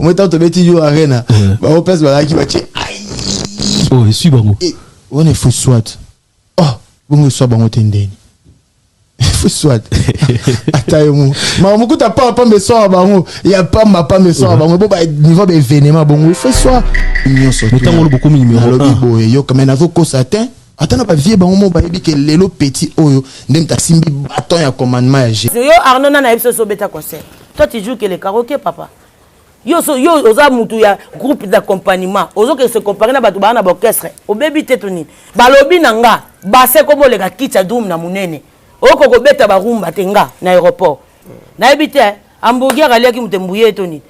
Omoi ntango tobeti yo arena, bango place bazalaki batie. Oh, esui bango. Wana efo soit, oh, bongo eswa bango te ndeni efo soit ata yo mo makambo mokuta pamba pamba eswaka bango ya pamba pamba eswaka bango bo niveau ba événement bongo ifo eswa nyonso. Ntango oloba okomi numéro Nalobi boye, yoka, mais nazokosa te. Ata na bavie bango mo bayebi ke lelo petit oyo nde moto asimbi bâton ya commandement ya G. Yo Arnaud, nana yebi soso obeta concert. Toi, tu joues que le karaoké, papa. Yo so yo oza mutu ya groupe d'accompagnement, ozoke se comparer na bato baa na baorchestre. Obebi te to nini? Balobi na nga base komoleka kiti ya drum na monene, oko kobeta barumba te. Nga na aéroport nayebi te hamburger aliaki moto embuye to nini,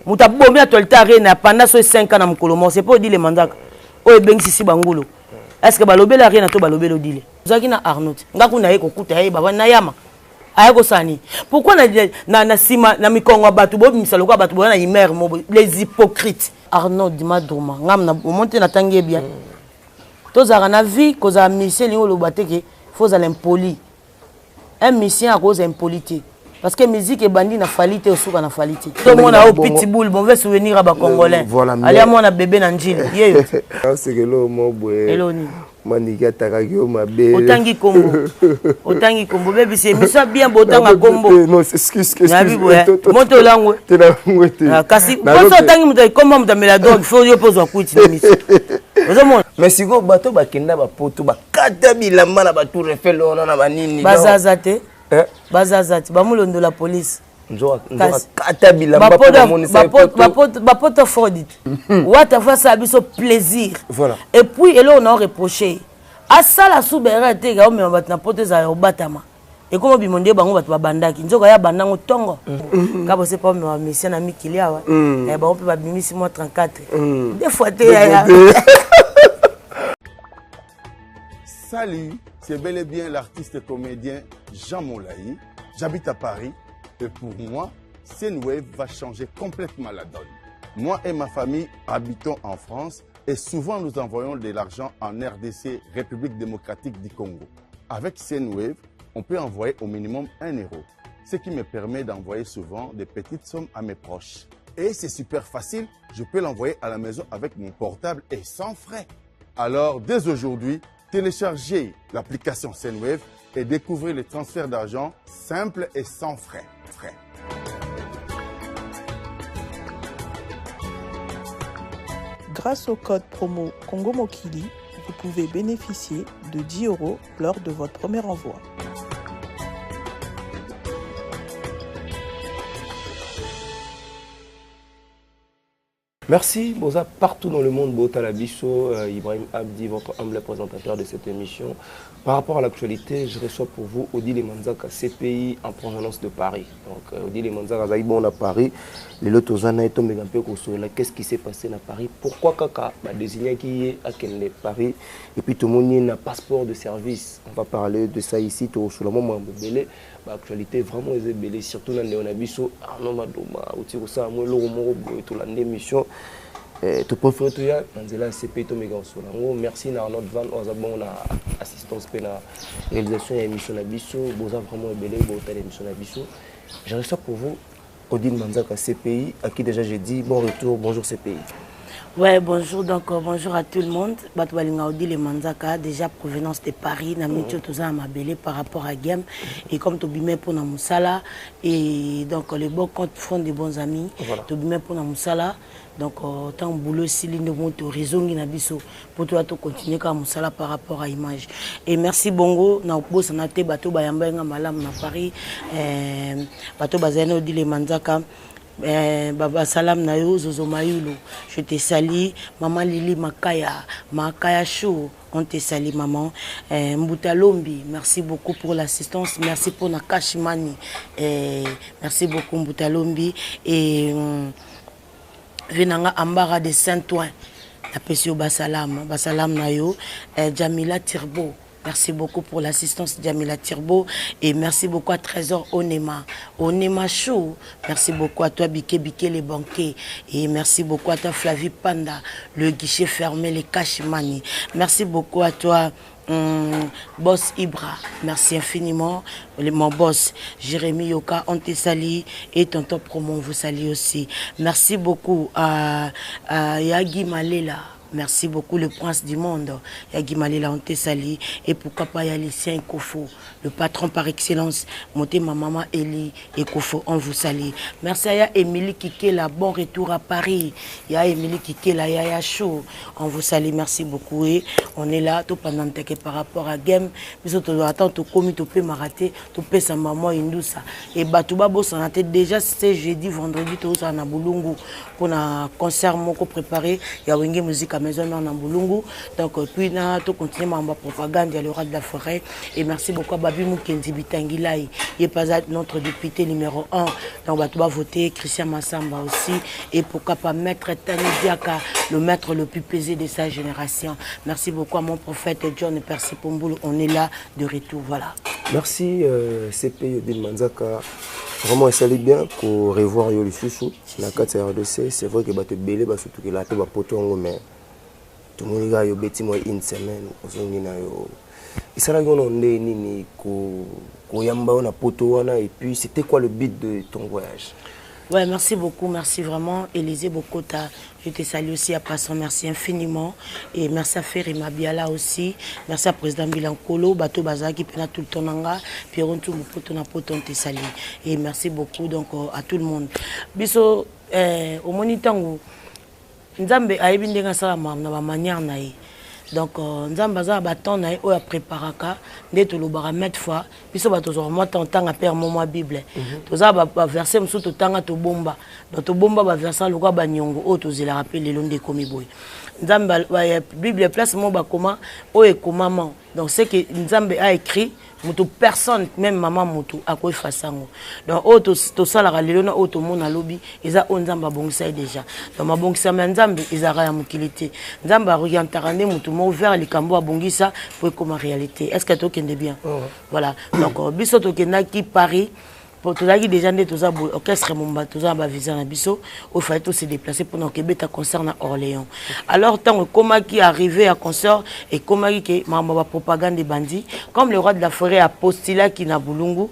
moto abomi actualité arena pendant so 5 ans na mokolo moko. C'est pas Odile Manzaka oyo ebengisisi bangulu. Est ce que balobeli arena to balobeli Odile? Ozalaki na Arnaud, nga kuna ye kokuta ye baba nayama aya kosala nini? Pourquoi na nsima na mikongo ya bato bobimisa lokola bato boya na imer mo, les hypocrites? Arnaud Madruma, ngam na omoni te, natangi ye bien. Tozalaka na vie, kozala musicien elingi oloba te ke faut ozala impoli. Un musicien akozala impoli te, parce que musique ebandi na Fally te, osuka na Fally te. Tomona oyo Pitbull, mauvais souvenir ya bacongolais, alia mwana bébé na njili yeyo. Osekelo mo boye. Elo nini? Maniki atakaki yo mabe. Otangi kombo, otangi kombo, bebisi émission bien, botanga kombo. Non, excuse. Nayebi boye moto olangwe. Te, nalangwe te. Kasi mposo otangi moto kombo, moto amela drogue, faut yo mpo ozwa kwiti na émission, ozomona. Mais sikoyo bato bakenda bapoto, bakata bilamba na batour Eiffel wana na banini. Bazaza te, bazaza te, bamulondola police. Kata bilamba. Bapoto fraude te, wata fo asala biso plaisir. Et puis eloko na oreproche, asala su berere te, omema bato na poto, ezala ya kobatama, ekoma bimo nde bango bato babandaki nzoka ya bandango ntongo kabose mpo omema bamisia na mikili awa. Bango mpe babimisi mwa 34 deux fois te, yaya. Salut, c'est bel et bien l'artiste comédien Jean Molayi. J'habite à Paris et pour moi, Sendwave va changer complètement la donne. Moi et ma famille habitons en France et souvent nous envoyons de l'argent en RDC, République démocratique du Congo. Avec Sendwave, on peut envoyer au minimum 1 euro, ce qui me permet d'envoyer souvent des petites sommes à mes proches. Et c'est super facile, je peux l'envoyer à la maison avec mon portable et sans frais. Alors, dès aujourd'hui, téléchargez l'application Sendwave et découvrez les transferts d'argent simples et sans frais. Frais. Grâce au code promo Congo Mokili, vous pouvez bénéficier de 10 euros lors de votre premier envoi. Merci, Boza partout dans le monde, Botala biso, Ibrahim Abdi, votre humble présentateur de cette émission. Par rapport à l'actualité, je reçois pour vous Odile Manzaka, CPI en provenance de Paris. Donc, Odile Manzaka, Zaï bon à Paris, les Lotozana et Tomé Gampe Kosola, qu'est-ce qui s'est passé à Paris? Pourquoi Kaka bah, désigné qui est à Kende Paris? Et puis tout le monde a un passeport de service. On va parler de ça ici, tout sur le moment Belé. Actualité vraiment ebele, surtout na ndeko na biso Arnaud Madoma outi kosala mwa eloko moko boye. Tolanda émission, topréféré toya na nzela ya CP, tomeka kosola yango. Merci na Arnaud Van oyo aza bongo na assistance mpe na réalisation ya émission na biso. Boza vraiment ebele botala émission na biso. Je reçois pour vous Odile Manzaka, CPI, à qui déjà j'ai dit bon retour. Bonjour CPI. Ouais, bonjour, donc bonjour à tout le monde. Bato balinga Odile Manzaka, déjà provenance de Paris, na miti toza na mabele par rapport à Game et comme tobime pour na musala et donc les bons comptes font des bons amis. Tobime pour na musala, donc tant boulot sili nde moto rezongi na biso pour toi to continuer ka musala par rapport à image. Et merci bongo na bosa na te bato bayamba nga malamu na Paris, bato bazali na Odile Manzaka. Baba salam na yo Zozo Mayulu, je te salue. Maman Lili Makaya, Makaya Chou, on te salue maman. Mbuta Lombi, merci beaucoup pour l'assistance, merci pour la cash money. Merci beaucoup Mbuta Lombi et Venanga Ambara de Saint-Ouen, napesi yo basalam, basalam na yo. Jamila Tirbo, merci beaucoup pour l'assistance Jamila Tirbo et merci beaucoup à Trésor Onema, Onema Chou, merci beaucoup à toi Bike Bike les banquets et merci beaucoup à toi Flavie Panda, le guichet fermé, les cash money. Merci beaucoup à toi. Boss Ibra, merci infiniment. Mon boss Jérémy Yoka, on te salue. Et tonton Promo, on vous salue aussi. Merci beaucoup à Yagi Malela. Merci beaucoup, le prince du monde. Yagi Malela, on te salue. Et pourquoi pas Yalicien Kofo, le patron par excellence. Monté ma maman Eli et Kofo, on vous salue. Merci à Émilie Kikela, bon retour à Paris. Ya Émilie Kikela, Yaya Chaud, on vous salue, merci beaucoup. Et on est là tout pendant que par rapport à Game, biso to attend to komi to pe maraté, to pe sa maman Indusa. Et Batouba bo s'en déjà c'est jeudi, vendredi to ça na Bulungu pour un concert moko préparé, ya Wenge Musique à Maison Mère na Bulungu. Donc puis na to continuer ma propagande ya le roi de la forêt. Et merci beaucoup à Babi Mukendi Bitangilai, il est pas notre député numéro 1. Donc Batouba voter Christian Massamba aussi et pourquoi pas maître Tani Diaka, le maître le plus pesé de sa génération. Merci beaucoup à mon prophète John Percy Pomboul, on est là de retour, voilà. Merci CP Odile Manzaka. Vraiment esali bien ko revoir yo lisusu na kati ya RDC. C'est vrai que bato ebele basutukela mpe bapoto yango, mais tomoni kaka yo beti mwa une semaine ozongi na yo. Esalaki wana nde nini koyamba yo na poto wana? Et puis c'était quoi le but de ton voyage? Ouais, merci beaucoup, merci vraiment. Élisée Bokota, je te salue aussi à passant, merci infiniment. Et merci à Ferry Mabiala aussi. Merci à Président Bilankolo, Bato Baza qui pena tout le temps nanga, Pierre Ntou Poto na poto on te salue. Et merci beaucoup donc à tout le monde. Biso omoni tango Nzambe ayebi ndenge asala na ba manière na ye. Donc Nzambe aza ba temps na ye oyo apreparaka nde tolobaka maintes fois biso bato tozwaka mwa temps tanga père mo mwa Bible. Toza ba verset mosusu totanga tobomba. Donc tobomba ba verset lokola baniongo oyo tozelaka mpe lelo nde ekomi boye. Nzambe ba Bible place mo bakoma oyo ekomama. Donc c'est que Nzambe a écrit moto personne même maman moto akoefasa yango. Donc oyo tosalaka lelo na oyo tomona lobi eza oyo Nzambe abongisa ye déjà. Donc mabongisama ya Nzambe ezalaka ya mokili te. Nzambe aorientaka nde moto moko vers likambo abongisa po ekoma réalité. Est-ce que tokende bien? Oh. Voilà. Donc biso tokendaki Paris po tozalaki déjà nde toza boye orchestre momba toza na bavisa na biso oyo fallait to se déplacer mpona kokebeta concert na Orléans. Alors ntango ekomaki arrivé ya concert, ekomaki ke makambo ya bapropagande ebandi. Comme le roi de la forêt apostulaki na Bulungu,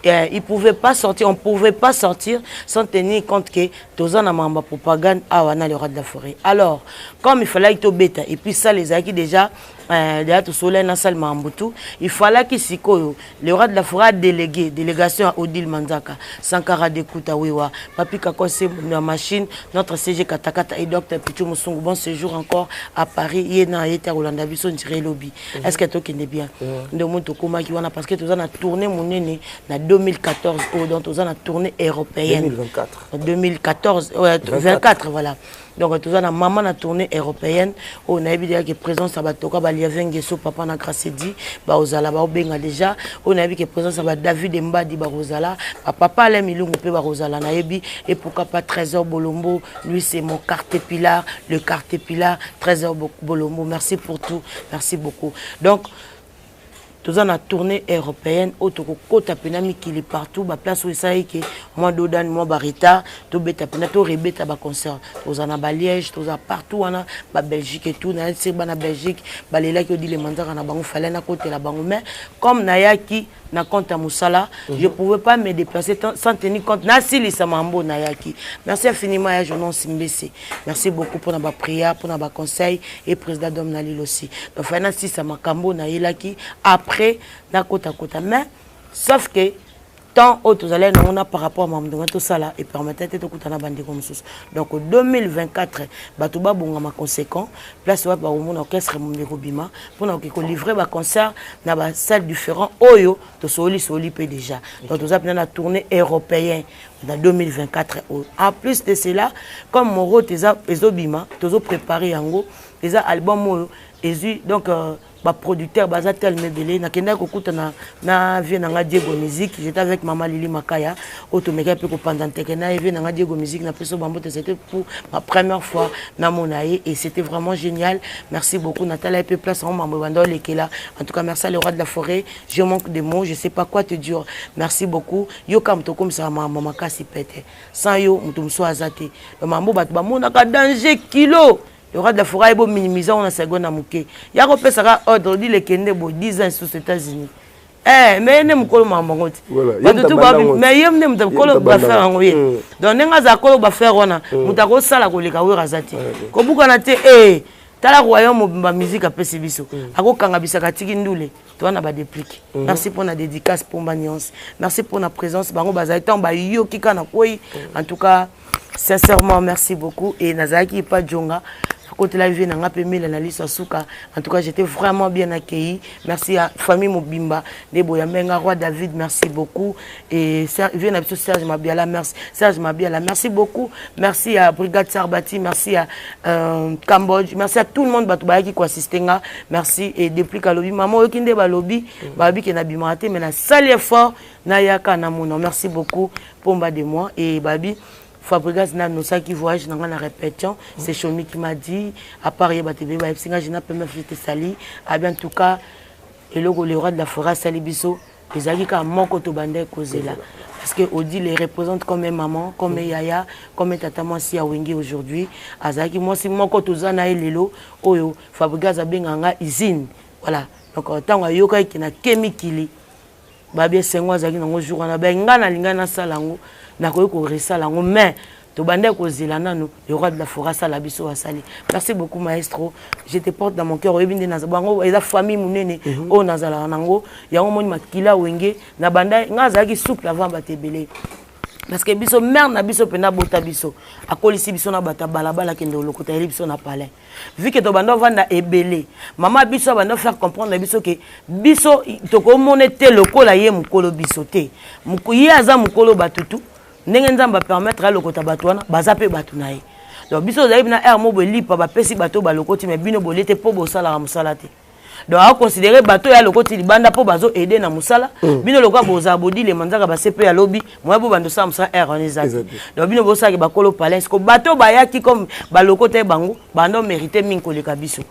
il pouvait pas sortir, on pouvait pas sortir sans tenir compte que toza na makambo ya propagande awa na le roi de la forêt. Alors comme il fallait tobeta et puis salle ezalaki déjà déjà tosolai na salle Mambutu, il fallait sikoyo le roi de la forêt a délégué délégation à Odile Manzaka, Sankara Dekuta Wewa, Papi Kakose na machine, notre CG Katakata et Dr Pichu Musungu. Bon séjour encore à Paris. Ye na yeta Rolanda biso ndire lobby. Est-ce que tokende bien? Nde moto komaki wana parce que toza na tournée monene na 2014 oyo, donc toza na tournée européenne. 2024. 2014, ouais, 24, voilà. Donc toza na mama na tournée européenne oyo nayebi déjà ke présence ya bato ka baliavin Ngeso, papa na Gracedi bakozala, baobenga déjà. Oyo nayebi ke présence ya baDavid Mbadi bakozala, bapapa Alain Milungu mpe bakozala nayebi. Et pourquoi pas Trésor Bolombo, lui c'est mon quartier pilar, le quartier pilar Trésor Bolombo, merci pour tout, merci beaucoup. Donc toza na tournée européenne oyo tokokota mpena mikili partout, baplace oyo esalaki ke mwa dodane mwa baretard tobeta mpena torebeta baconcert. Toza na baLiège, toza partout wana, baBelgique et tout. Nayesi bana Belgique balelaki Odile Manzaka na bango, fallait nakotela bango, mais comme nayaki na compte ya mosala, je pouvais pas me déplacer sans tenir compte nasilisa mambo nayaki. Merci infiniment ya Jonon Simbese, merci beaucoup mpona baprière, mpona baconseil et président Dom Nalil aussi. Donc fallait nasilisa makambo nayelaki, après nakotakota. Mais sauf que temps oyo tozalaki nango na par rapport à makambo ndenge tosala epermettre te tokutana bandeko mosusu. Donc 2024 bato babongama conséquent place wapi bakomona orchestre mondeko bima mpona koke kolivre baconcert na basalle différent oyo tosolisoli mpe déjà. Donc toza mpena na tournée européen na 2024 oyo. En plus de cela, comme Morote eza ezobima, tozoprépare yango, eza album oyo ezwi. Donc baproducteur baza tellement ebele. Nakendaki kokutana na vieux na nga Diego Musique, j'étais avec mama Lili Makaya oyo tomekaki mpe kopanza nteke na ye. Vieux na nga Diego Musique, napesi bambote, c'était pour ma première fois namona ye et c'était vraiment génial. Merci beaucoup. Natala ye mpe place yango mambo ebanda olekela. En tout cas merci à le roi de la forêt, je manque de mots, je sais pas quoi te dire. Merci beaucoup. Yoka moto okomisaka makambo makasi pete, sans yo moto mosusu aza te. Mambo bato bamonaka danger kilo. Le roi de la forêt aye bominimiser yango na seconde ya moke. Ya kopesaka ordre Odile ekende boye 10 ans lisusu États-Unis. Eh, mais ye nde mokolo makambo yango te. Bato tu babi mais ye nde moto mokolo bafere yango ye. Donc ndenge azala kolo bafere wana, moto akosala koleka Wera aza te. Kobukana te eh tala royaume mobimba musique apesi biso. Akokanga bisaka atiki ndule. Toza na ba déplique. Merci pour la dédicace Pomba Nyons. Merci pour la présence bango bazali tant ba yoki kana koi. En tout cas, sincèrement merci beaucoup et nazalaki pa Djonga kotela vie na nga pe mela na liso suka. En tout cas, j'étais vraiment bien accueilli. Merci à famille Mobimba de Boyamenga Roi David, merci beaucoup et vie na biso Serge Mabiala, merci Serge Mabiala, merci beaucoup. Merci à Brigade Sarbati, merci à Cambodge, merci à tout le monde bato bayaki ko assister nga. Merci et depuis kalobi maman oyoki nde balobi, balobi ke na bimaka te mais na sali effort na yaka na mona. Merci beaucoup Pomba de moi et babi Fabregas na nosaki voyage na nga na répétition, c'est Chomi qui m'a dit à part yeba TV ba singa je n'a pas même fait sali a bien en tout cas eloko le roi de la forêt sali biso ezalaki kaka moko tobandaki kozela parce que Odile représente comme une maman, comme un yaya, comme un tata mwasi ya Wenge aujourd'hui. Azalaki mwasi moko toza na ye lelo oyo Fabregas abenga nga usine. Voilà. Donc ntango ayokaki na kemikili babi esengo azalaki nango jour wana ba nga nalingai nasala yango nakoki koresala yango mais tobandaki kozela nanu le roi de la forêt asala biso asali. Merci beaucoup maestro, je te porte dans mon cœur. Oyebi nde naza bango eza famille monene oyo nazalaka nango yango moni makila Wenge na banda nga azalaki souple avant bato ebele parce que biso mère na biso mpena abota biso akolisi biso na bato ya balabala akende kolokota yeli biso na palais vu que tobanda ovanda ebele mama biso abanda faire comprendre biso ke biso tokomona te lokola ye mokolo biso te ye aza mokolo bato tu ndenge Nzambe apermettre alokota bato wana baza mpe bato na ye. Donc biso ozali na aire mo boye lipa bapesi bato balokoti mais bino bolie te mpo bosalaka mosala te. Donc aconsidérer bato ya lokoti libanda mpo bazo aider na mosala. Bino lokola bozala bodile manzaka base mpe ya lobi moya bo bando osala mosala aire wana eza te. Donc bino bosalaki bakolo palais ko bato bayaki comme balokota ye bango bando mérité mingi koleka biso.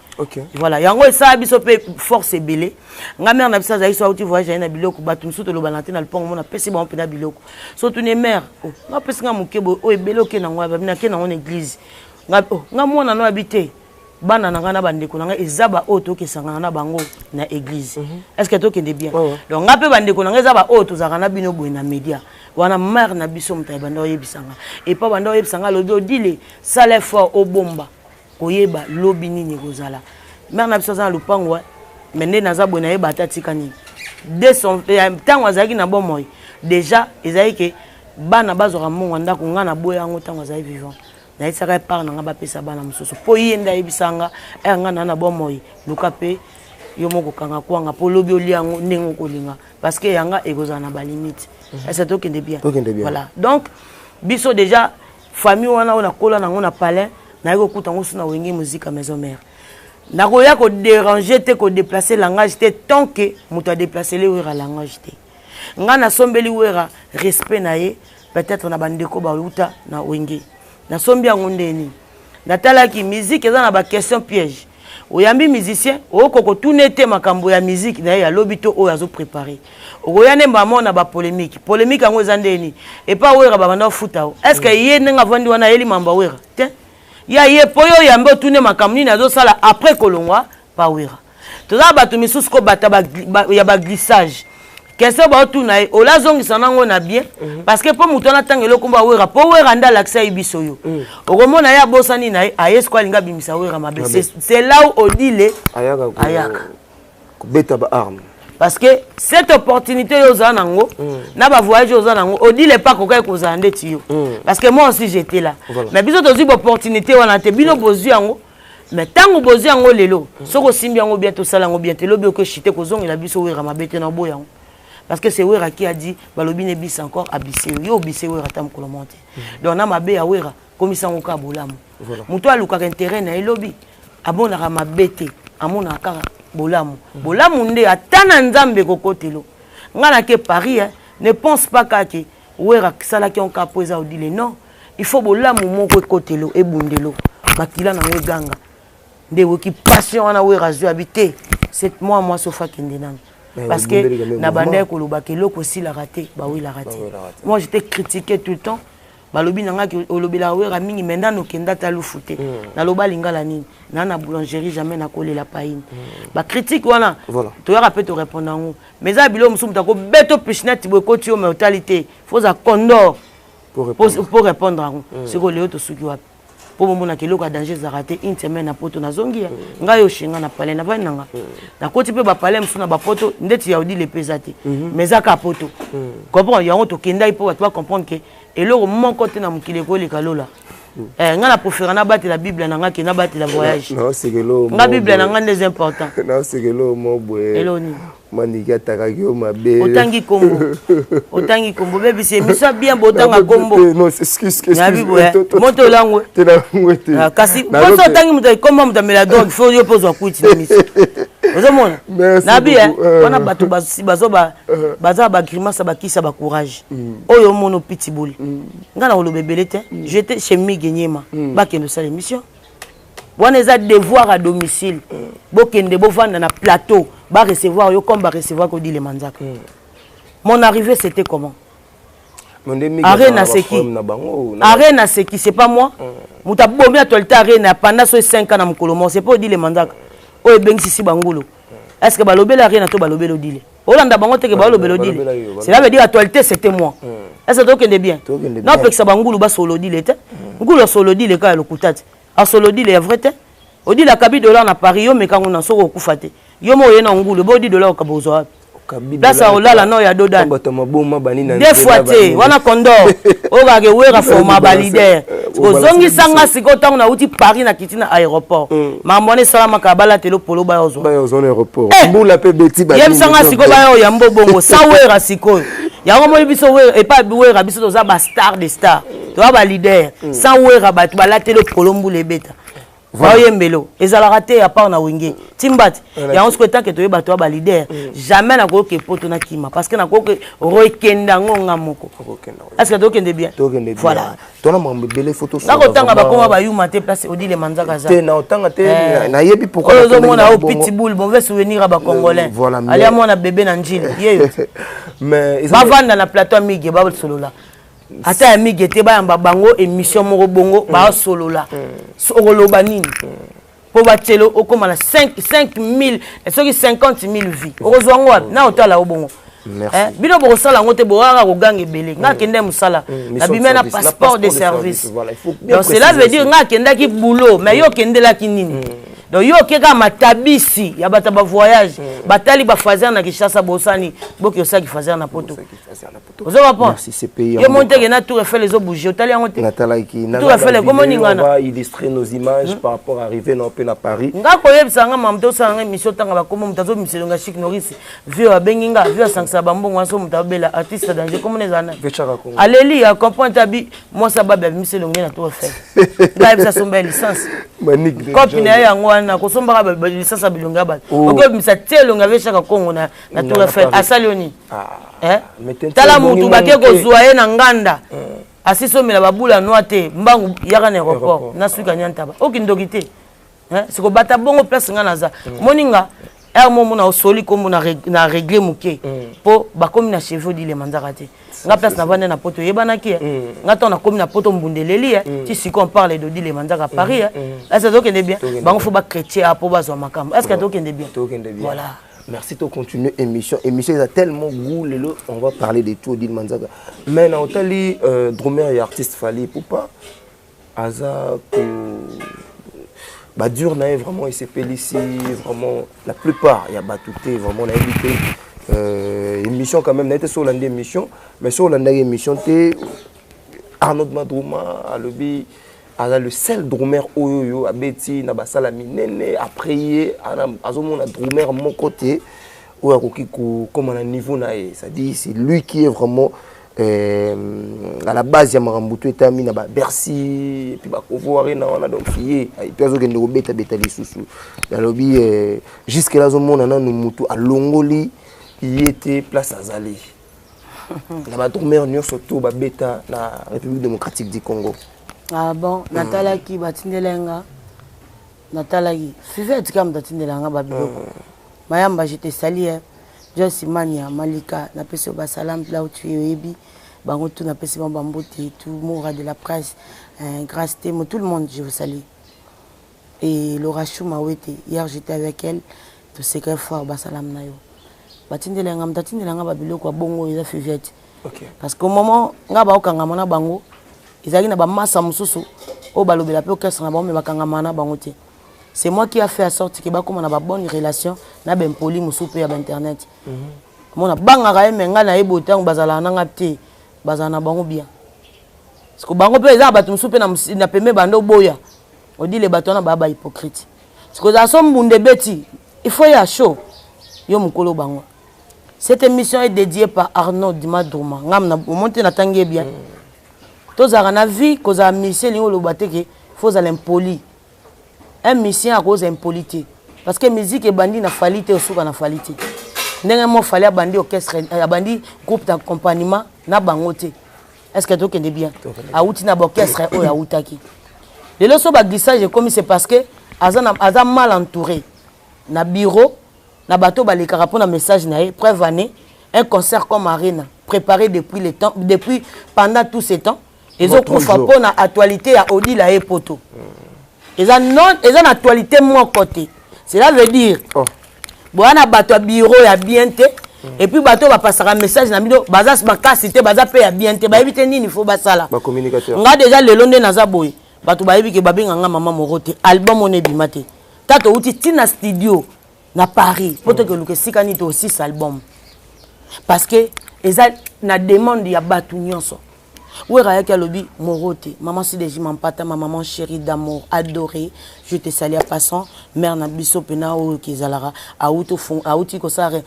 Voilà, yango esala biso mpe force ebele. Nga mère na biso azalaki so auti voyage aye na biloko bato mosusu tolobana te na lupango mona apesi bango mpena biloko. So tuni mère, oh, nga apesi nga moke boye oyo ebele oke nango ya babi nake nango na église. Nga oh, nga mwana no abi te bana na nga na bandeko na nga eza ba oyo tokesangana na bango na église. Est-ce que tokende bien? Donc nga mpe bandeko na nga eza ba oyo tozalaka na bino boye na média. Wana mère na biso moto ya banda oyebisa nga. Et pa banda oyebisa nga alobi Odile sala effort obomba koyeba lobi nini ekozala. Mère na biso aza na lupango mais nde naza boye nayeba ata tika nini. Ntango azalaki na bomoi déjà ezalaki ke bana bazwaka mbongo ya ndako nga naboya yango ntango azalaki vivant. Nayebisaka ye part na nga bapesa bana mosusu mpo ye nde ayebisa nga ere nga na na bomoi luka mpe yo moko kanga kwanga mpo lobi olia yango ndenge okolinga parce que yanga ekozala na balimite. Est-ce que tokende bien? Tokende bien. Voilà. Donc biso déjà famille wana oyo nakola nango na palais nayaki kokuta yango so na Wenge Musica Maison Mère. Nakoya kodéranger te kodéplacer langage te tant que moto adéplace le Wera langage te. Nga nasombeli Wera respect na ye peut-être na bandeko bauta na Wenge. Nasombi yango ndeni. Natalaki musique eza na ba question piège. Oyambi musicien okoko tune te makambo ya musique na ye ya lobi to oyo azo préparer. Okoya ne mbamo na ba polémique. Polémique yango eza ndeni. Et pas Wera ba banda futa o. Est-ce que ye ndenge avandi wana yeli mamba Wera? Te. Ya ye po yo yambe otune makambo nini azosala après kolongwa pa Wera. Toza bato misusu ko bata ba, ba, ya ba glissage. Question ba otuna ye, ola zongisa nango na bien parce que po moto wana tanga eloko mba Wera, po Wera nde alakisa ye biso yo. Okomona ye abosani na ye, aye sikoyo alingi abimisa Wera mabe. C'est là où Odile ayaka ayaka. kobeta ba arme. Parce que cette opportunité yo oza nango, na ba voyage oza nango, Odile pa koka kozala ndeti yo. Parce que moi aussi j'étais là. Mais biso tozwi ba opportunité wana te, bino bozwi yango. Mais tango bozwi yango lelo, soko osimbi yango bien tosala yango bien te, lobi okoshite kozongela biso Wera mabe te na boya yango. Parce que c'est Wera qui a dit balobi ne bis encore abise yo, yo obise Wera ta mokolo moko te. Donc na mabe ya Wera komisa yango kaka bolamu. Moto alukaka intérêt na ye lobi amonaka mabe te, amonaka kaka bolamu. Bolamu nde ata na Nzambe kokotelo. Nga na ke Paris, hein, ne pense pas kaka ke Wera salaki en cas po eza Odile. Non, il faut bolamu moko ekotelo ebundelo makila nango eganga nde oyoki passion wana Wera azwi abi te c'est moi moi sofa kende nanu. Parce que na bandaki kolobaka eloko esilaka te, bawelaka te. Moi j'étais critiqué tout le temps. Balobi na nga ke olobelaka Werra mingi mais nanu okenda ata lufu te. Naloba lingala nini? Naa na boulangerie jamais nakolela paini. Ba critique wana toyaka pe to repondre yango. Mais eza biloko mosusu moto akobeta yo pichenette boye ekoti yo mais otali te. Faut ozala condor po repondre yango. Sikoyo lelo tosuki wapi? Po bomonaka eloko ya danger ezalaka te. Une semaine na poto nazongi ya ngai oyo chez ngai na palais navandi na nga. Nakoti pe ba palais mosusu na ba poto ndeti ya Odile pe eza te. Mais eza kaka poto. Comprendre yango tokendaki po bato ba comprendre que eloko moko te na mokili ekoleka lola. Eh, nga na préfère nabatela Bible na nga ke nabatela voyage. Nga Bible na nga nde eza important. Naosekelo mo boye. Eloko nini? Maniki atakaki yo mabe. Otangi kombo. Otangi kombo. Bebisi émission bien botanga kombo. Non, excuse, excuse. Nabi boye. Moto olangwe. Te na ngwe te. Ah, kasi poso otangi moto kombo moto amela drogue, faut yo pozwa kwiti na émission. Ozomona? Nabi eh, wana bato bazo ba baza ba grimace ba kisa ba courage. Oyo mono pitbull. Nga na koloba ebele te. J'étais chez Migue Nyema. Bakende osala émission. Wana eza devoir à domicile. Bokende bovanda na plateau, ba recevoir yo comme ba recevoir Odile Manzaka. Mon arrivée c'était comment? Arena c'est qui? Arena c'est qui? C'est pas moi. Moto abomi actualité Arena pendant so 5 ans na mokolo moko, c'est pas Odile Manzaka. Oyo ebengisi si bangulu. Est-ce que balobela Arena to balobela Odile? Olanda bango te ke balobela Odile. Cela veut dire actualité c'était moi. Est-ce que tokende bien? Na opekisa bangulu basolo Odile te. Ngulu asolo Odile kaka lokuta te. Asolo Odile ya vrai te. Odile akabi dollar na Paris, yo meka ngo na soko okufa te. Yo mo oye na ngulu, bo 10 dollars okaba ozwa wapi? Place ya olala no ya Dodan. Deux fois te, wana condor. Oyo kaka ke Werra forma ba leader. Ozongisa nga sikoyo ntango nauti Paris na kiti na aéroport. Makambo wana esalamaka balatelo polo baya ozwa. Baya ozwa na aéroport. Mbula pe beti ba. Yebisa nga sikoyo baya oyamba bongo. Sa Werra sikoyo. Yango moni biso Werra epa Werra biso toza ba star de star. Toza ba leader. Sans Werra bato balatelo polo mbula ebeta. Baoyembelo ezalaka te à part na Wenge timba te yango sikoyo tant que toyeba toya ba leader jamais nakoki poto na kima parce que nakoki rekende yango nga moko. Est-ce que tokende bien? Voilà. Tona makambo ebele faut tosolola. Nakotanga bakoma bayuma te place Odile Manzaka aza. Te na otanga te nayebi pourquoi. Oyo ozomona oyo pitbull mauvais souvenir ya ba congolais. Alia mwana bébé na njili yeyo. Mais bavanda na plateau ya Migue basolola. Ata ya Migue te bayamba bango émission moko bongo basolola. Okoloba nini? Po batielo okoma na 5000 soki 50 000 vues. Okozwa ngo wapi? Na otala yo bongo. Bino bokosala yango te, bokaka koganga ebele. Nga akende mosala, nabimi na passeport de service. Donc cela veut dire nga akendaki boulot, mais yo okendelaki nini? Donc yo okeka matabisi ya bato ba voyage, batali ba fazer na Kinshasa bosani, boki osaki fazer na poto. Ozo comprendre? Yo monte ke na Tour Eiffel ezo bouger, otali yango te. Natalaki. Tour Eiffel ekomo ningana. On va illustrer nos images par rapport à arriver non pe na Paris. Nga koyebisa nga mamu to sala nga émission tanga ba komo mutu azo miselo nga Chic Norris. Vieux abengi nga, vieux asankisa ba mbongo aso mutu abela artiste danger komo neza na. Aleli ya comprendre tabi moi ça babe miselo nge na Tour Eiffel. Nga yebisa somba licence. Manique. Kopi na yango wana kosombaka ba licence ya bilonga ba. Okoki misa tielo nga vieux Chaka Kongo na na Tour Eiffel. Asali oni. Eh? Tala mutu bake kozwa ye na nganda. Asisomela babula noa te mbangu yaka na aéroport na suka nyantaba okindoki te. Siko bata bongo place nga naza. Moninga er momo na osoli kombo na régler moke po bakomi na cheveux Odile Manzaka te. Nga place na vanda na poto yebanaki. Nga to na komi na poto mbundeleli ti siko on parle d'Odile Manzaka Paris. Est-ce que tokende bien? Bango faut ba chrétien po bazwa makambo. Est-ce que tokende bien? Tokende bien. Voilà. Merci de continuer émission. Émission est tellement goût, lelo, on va parler de tout, Odile Manzaka. Mais na otali drummer et artiste Fally Ipupa, aza ko ba dur na vraiment et c'est ici vraiment la plupart ya batouté vraiment na évité émission quand même na été sur l'année émission mais sur l'année émission té Arnaud Madrouma alobi aza le seul drummer oyo abeti na basala minene après ye azomona drummer moko te oyo akoki kokoma na niveau na ye, c'est-à-dire c'est lui qui est vraiment à la base ya makambo to etami na ba Bercy et puis ba Kovo Arena wana donc ye et puis azokende kobeta beta lisusu nalobi jusque là azomona nanu mutu alongoli ye te place azali na ba drummer nyonso to babeta na République démocratique du Congo. Ah bon, natalaki batindela nga natalaki Fivette kaka moto atindela nga babiloko. Mayamba, je te salue, hein. Joyce Mania Malika, napesi yo basalam là où tu es oyebi. Bango tout napesi bango bambote, tout Moura de la presse, Grâce Temo, tout le monde, je vous salue. Et Laura Chouma Wete, hier j'étais avec elle, toseka fort, basalam na yo. Batindela nga, moto atindela nga babiloko ya bongo eza fivette. Parce qu'au moment nga baokangama na bango, ezalaki na bamasa mosusu oyo balobela mpe orchestre na bango, me bakangama na bango te. C'est moi qui a fait en sorte que bakoma na babonne relation na bempoli mosusu mpe ya bainternet. Mona bangaka ye, me ngai nayebi ntango bazalaka na nga te, bazala na bango bien. Parce que bango mpe eza na bato mosusu mpe na pembe bando oboya odile bato wana baya bahypocrite. Parce que ozala so mbunda ebeti, il faut ya chaud yo mokolo bango. Cette émission est dédiée par Arnaud Dimadrouma. Ngam na omonte na tangi bien. Tozalaka na vie, kozala musicien elingi oloba te ke faut ozala impoli. Un musicien akozala impoli te, parce que musique ebandi na Fally te, osuka na Fally te. Ndenge mo Fally abandi orchestre, abandi groupe d'accompagnement na bango te. Est ce que tokende bien? Awuti na baorchestre oyo awutaki. Lelo so baglissage ekomi, c'est parce que aza mal entouré na bureau na bato balekaka mpona message na ye. Preuve année, un concert comme Arena préparé depuis le temps, depuis pendant tout ce temps, ezokufa mpona actualité ya Odila ye poto. Eza non, eza na actualité moko te. Cela veut dire, oh, boya na bato ya bureau ya bien te. Et puis bato oyo bapasaka message na bino baza makasi te, baza mpe ya bien te, bayebi te nini fo basala. Nga déjà lelo nde naza boye, bato bayebi ke babenga nga mama moro te. Album wana ebima te, ta touti ntina studio na Paris mpo tokoluka esika nini tosisa album, parce que eza na demande ya bato nyonso. Wera ayaki alobi moro te. Maman Sideji Mampata, ma maman chérie d'amour adorée, je te salue en passant. Mère na biso mpena oyo kezalaka auti kosala,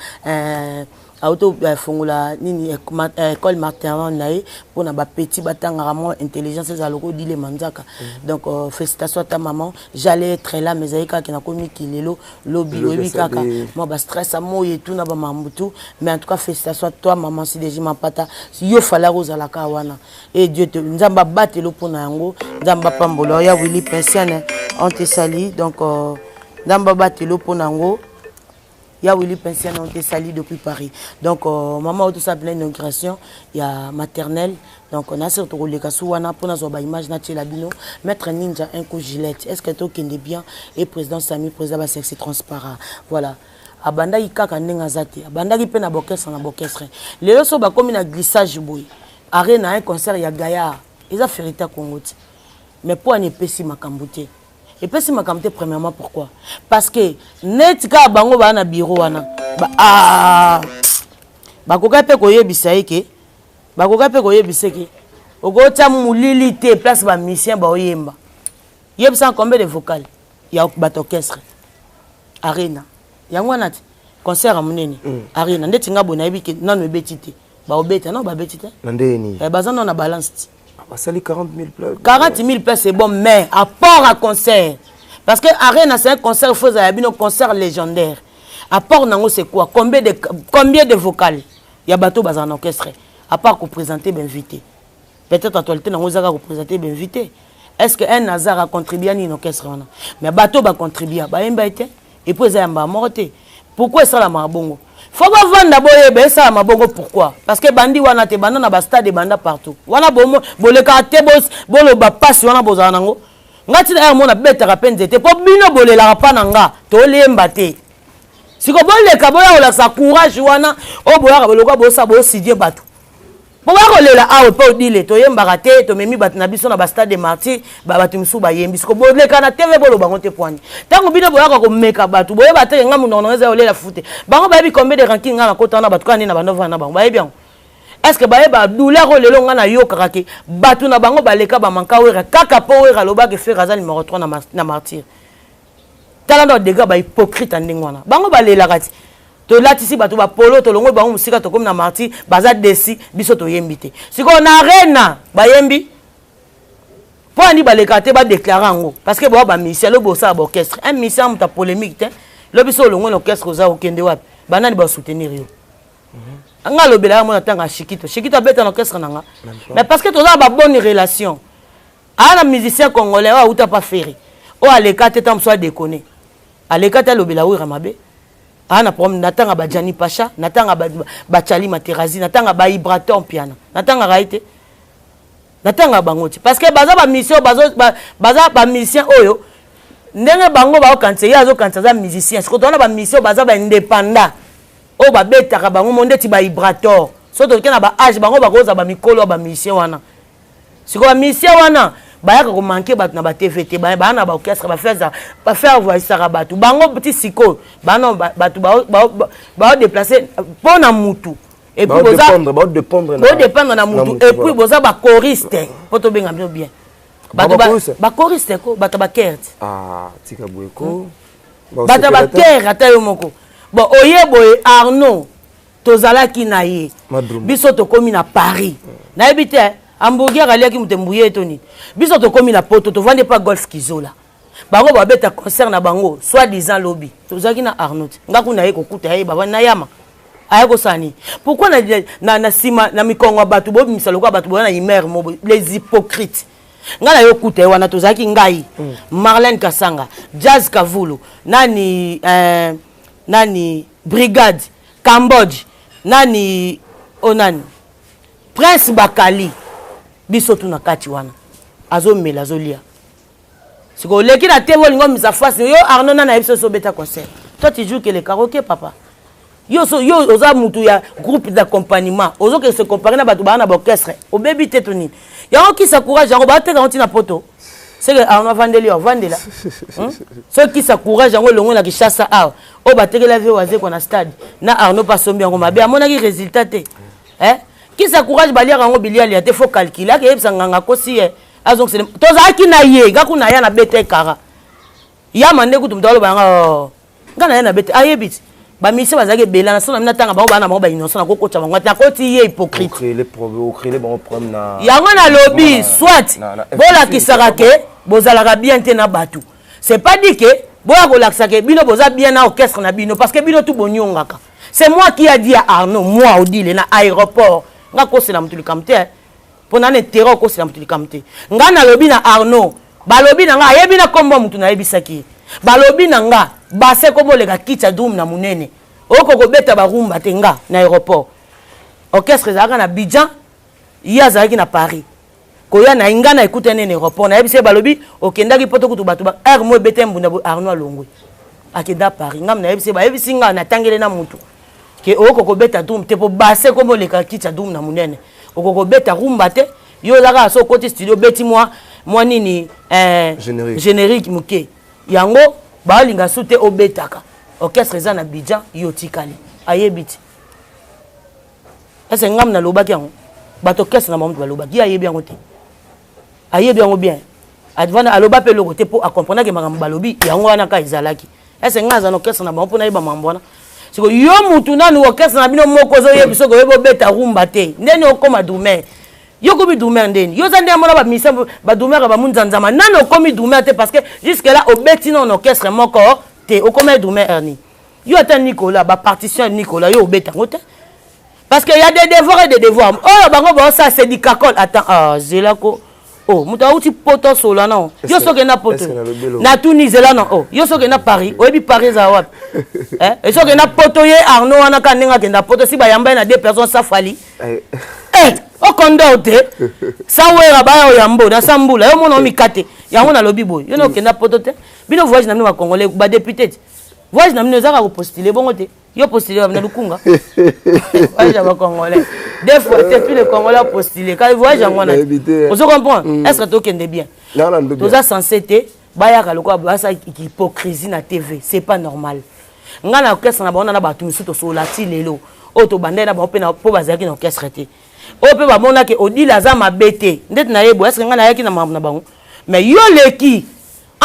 auti fongola nini, école maternelle na ye mpona bapeti batangaka mwa intelligence ezala loko Odile Manzaka. Donc félicitations à ta maman. J'allais être là, mais ezali kaka nakomi kilelo lobi, oyebi kaka mwa bastress amoyi etu na bamambu tu. Mais en tout cas, félicitations à toi, maman Sideji Mampata. Yo falaka ozalaka wana et Dieu te, Nzambe abatelo mpona yango, Nzambe apambola ya Willi Pensiane, on te salue. Donc Nzambe abatelo mpona yango ya Willy Pensiane, on te salue depuis Paris. Donc maman oyo tosala mpena inauguration ya maternelle. Donc na surtout koleka su wana mpona zwa baimage natiela bino. Maître Ninja, un coup Gillette, est ce que tokende bien? Et président Sami, président basexe transparent, voilà. Abandaki kaka ndenge aza te, abandaki mpe na baorchestre na baorchestre. Lelo so bakomi na glissage boye, Arena, un concert ya gaillard, eza fierté ya Congo te. Mais mpo ani epesi makambo te, epesi makambo te. Premièrement, pourquoi? Parce que neti kaka bango baa na bureau wana ba, ah, bakoka mpe koyebisa ye ke, bakoka mpe koyebisa ke okotia molili te place bamusicien baoyemba. Yebisa combien de vocal ya bato orchestre Arena yango wana te, concert ya monene. Arena ndeti nga boye nayebi ke nano ebeti te, baobeta nano babeti te. Na ndeni? Eh, baza nano na balance te. Basali 40 000 places. 40 000 places, c'est bon, mais apport à concert, parce que Arena c'est un concert, faut ezala bino concert légendaire. Apport nango c'est quoi? Combien de vocal ya bato bazala na orchestre, à part koprésenter bainvité? Peut-être actualité nango ezaka koprésenter bainvité. Est ce que un hasard acontribua nini na orchestre wana? Mais bato bacontribua bayemba ye te, et puis eza yamba moko te. Pourquoi esalamaka bongo? Fo bavanda boyeba esalama bongo pourquoi? Parce que bandi wana te, banda na bastade, ebanda partout wana bolekaka te, boloba mpasi wana bozala nango. Nga ntina ya mona betaka mpe nzete mpo bino bolelaka mpa na nga tolemba te. Siko boleka boya kolakisa courage wana oyo boyaka bolokwa bosa bosidie bato mpo baya kolela awa mpe Odile toyembaka te, tomemi bato na biso na bastade de Martyr, bato mosusu bayembi. Siko boleka na TV boloba ngo te pwani ntango bino boyaka komeka bato boyeba te. Nga monoko nango eza kolela fu te. Bango bayebi combien de ranking nga nakota wana, bato kaka nde na bando na bango bayebi yango. Est ce que bayeba douleur oyo lelo nga nayokaka ke bato na bango baleka bamanka Wera kaka mpo Wera alobaki Ferre aza numéro 3 na Martyr? Tala ndo dégâts bahypocrite ya ndenge wana. Bango balelaka ti tolatisi bato bapolo, tolongoli bango mosika, tokomi na Martyr, baza desi, biso toyembi te. Sikoyo na Arena bayembi mpo ani baleka te badéclarer yango? Parce que boya bamusicien, lobi osala baorchestre. Un musicien moto ya polémique te. Lobi so olongwe na orchestre, oza okende wapi? Banani basoutenir yo? Nga alobelaka mona ntango ya Shikito. Shikito abeta na orchestre na nga, mais parce que toza na babonne relation. Aa na musicien congolais oyo auta pa Ferre oyo aleka te, ntango mosusu adekone aleka te, alobela Wera mabe. Aa na problème, natanga bajani Pacha, natanga bachali Materazi, natanga baibrator Mpiana, natangaka ye te, natanga bango te, parce que baza bamission, baza bamusicien oyo ndenge bango baokanisa, ye azokanisa aza musicien. Sikoyo towana bamission, baza baindépendant oyo babetaka bango mo ndeti baibrator. So toke na baage, bango bakozala bamikolo ya bamusicien wana. Sikoyo bamusicien wana bayaka komanquer bato na batv te, baya na baorchestre, bafaire voisaka bato bango ti sikoyo bana bato baodéplace mpo na mutu. Et puis bodépendre na mutu, et puis boza bachoriste mpo tobenga bino bien bachoriste ko, bato bakere ti. Tika boye ko. Bato ya bakere, ata yo moko. Bon, oye boye, Arnaud, tozalaki na ye, biso tokómi na Paris, nayebi te hamburger aliaki moto embuye to nini. Biso tokómi na Poto, tovandi epa Golf Kizola, bango babeta concert na bango soit disant lobi. Tozalaki na Arnaud, nga kuna ye kokuta ye, bavandi na yama, aya kosala nini? Pourquoi na nsima na mikongo ya bato bobimisa lokola bato boya na imere mo, les hypocrites? Ngai na yo kuta ye wana, tozalaki ngai, Marlène Kasanga, Jazz Kavulu, nani, nani, Brigade Cambodge, nani o nani, Prince Bakali, biso tu na kati wana, azomela, azolia. Sikoyo oleki na te, olingi omisa face yo Arnaud, nani ayebi soki obeta concert? Toi, tu joues que le karaoké, papa. Yo so, yo oza mutu ya groupe d'accompagnement, ozokende se comparer na bato baa na baorchestre, obebi te to nini? Yango kisa courage, yango bateka yango ntina Poto seke Arnaud avandeli yo, avandela. Soki kisa courage yango elongwe na Kinshasa awa, oyo batekela vie Wazekwa na stade na Arnaud mpe asombi yango mabe, amonaki résultat te, eh? Kisa courage baliaka yango bilialia te, faut calculer. Akeyebisa nganga akosi ye, azongisele. Tozalaki na ye, nga kuna ya na beta ekara yama nde kutu moto aloba yanga, oh, nga na ye na bete, ayebi ti bamusicien bazalaki ebele na so na mina ntanga bango, baa na bango bainnocent, nakokotisa bango te, nakoti ye hypocrite. Yango nalobi, soit bolakisaka ke bozalaka bien te na bato, c'est pas dit ke boya kolakisa ke bino boza bien na orchestre na bino, parce que bino tu boniongaka. C'est moi qui a dit à Arnaud, moi Odile, na aéroport, nga kosela motu likambo te, mpo na na intérêt okosela motu likambo te. Nga nalobi na Arnaud, balobi na nga, ayebi na nkombo ya motu nayebisaki ye, balobi na nga base kombo oleka kiti ya drum na monene, okoki kobeta barumba te. Nga na aéroport, orchestre ezalaka na Abidjan, ye azalaki na Paris. Koya na ye, nga na ekutani na aéroport, nayebisi ye, balobi okendaki mpo tokutu bato heure mo ebeta mbunda boye, Arnaud alongwe, akenda Paris. Ngam nayebisi ye, bayebisi nga, natangele na mutu ke okoki kobeta drum te, mpo base kombo oleka kiti ya drum na monene, okoki kobeta rumba te. Yo oza kaka so okoti studio, obeti mwa nini, générique, générique moke, yango baolinga su te. Obetaka, orchestre eza na Abidjan, yo otikali, ayebi ti ese ngam nalobaki yango, bato orchestre na bango balobaki, ye ayebi yango te, ayebi yango bien. Advana aloba mpe eloko te, mpo acomprendake makambo balobi yango wana kaka ezalaki. Ese ngai aza na orchestre na bango mpo nayeba makambo wana. Siko yo mutu nanu orchestre na bino moko ozoyebi soki oyebi obeta rumba te, ndeni okóma drummer? Yo okomi drummer ndeni? Yo oza nde amona bamisa badrummer bamunzanzama, nani okomi drummer te? Parce que jusque là obeti nano na orchestre moko te, okóma drummer erni. Yo ata Nicolas, bapartition ya Nicolas, yo obeta yango te, parce que y a des devoirs et des devoirs oyo bango baosala, c'est du cacole. Attends, ah, zela ko, oh, moto auti Poto asola nao. Yo soki na Poto, natuni, zela na, oh, yo soki na Paris, oyebi Paris ezala wapi, eh? Soki na Poto, ye Arnaud wana kaka ndenge akenda Poto, si bayamba ye na deux personnes, safali, eh, okondo te sawera baya oyambo na sambula, yo mona omika te. Yango nalobi boye, yo na okenda Poto te, bino voyage na bino bacongolais badéputé te, voyage na bino ezaka kopostule bongo te. Yo postule na lukunga, voyage ya bacongolais deux fois te, tous les Congolais postule kaka voyage yango wana. Ozo comprendre? Est ce que tokende bien? Toza censé te bayaka lokola basala hypocrisie na TV, c'est pas normal. Ngai na orchestre na bango na bato mosusu tosolola ti lelo oyo, tobandai na bango mpe mpo bazalaki na orchestre te, oyo mpe bamonaki Odile aza mabe te ndeti nayebi. Est ce que ngai nayaki na makambo na bango? Mais yo leki,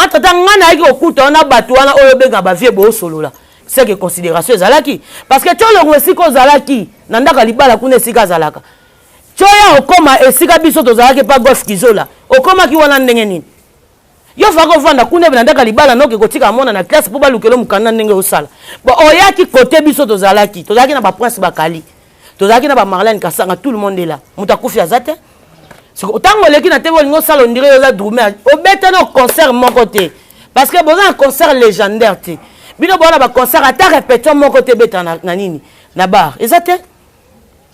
entre temps ngai nayaki kokuta wana bato wana oyo obenga bavie, boosolola, c'est que considération ezalaki, parce que tiolongo esika ozalaki na ndako ya libala kuna, esika azalaka tioya, okóma esika biso tozalaki pa Golf Kizola, okómaki wana ndenge nini? Yo faka ovanda kuna ebe na ndako ya libala, noke kotika mwana na classe mpo balukela mokanda ndenge osala. Bon, oyaki kote biso tozalaki na baprince Bakali, tozalaki na bamarlene Kasanga, tout le monde est là, moto akufi aza te. Ntango oleki na te, olingi osala ondire oza drummer, obeta na concert moko te, parce que boza na concert légendaire te. Bino bona ba concert ata répétition moko te beta na, na nini na bar eza te.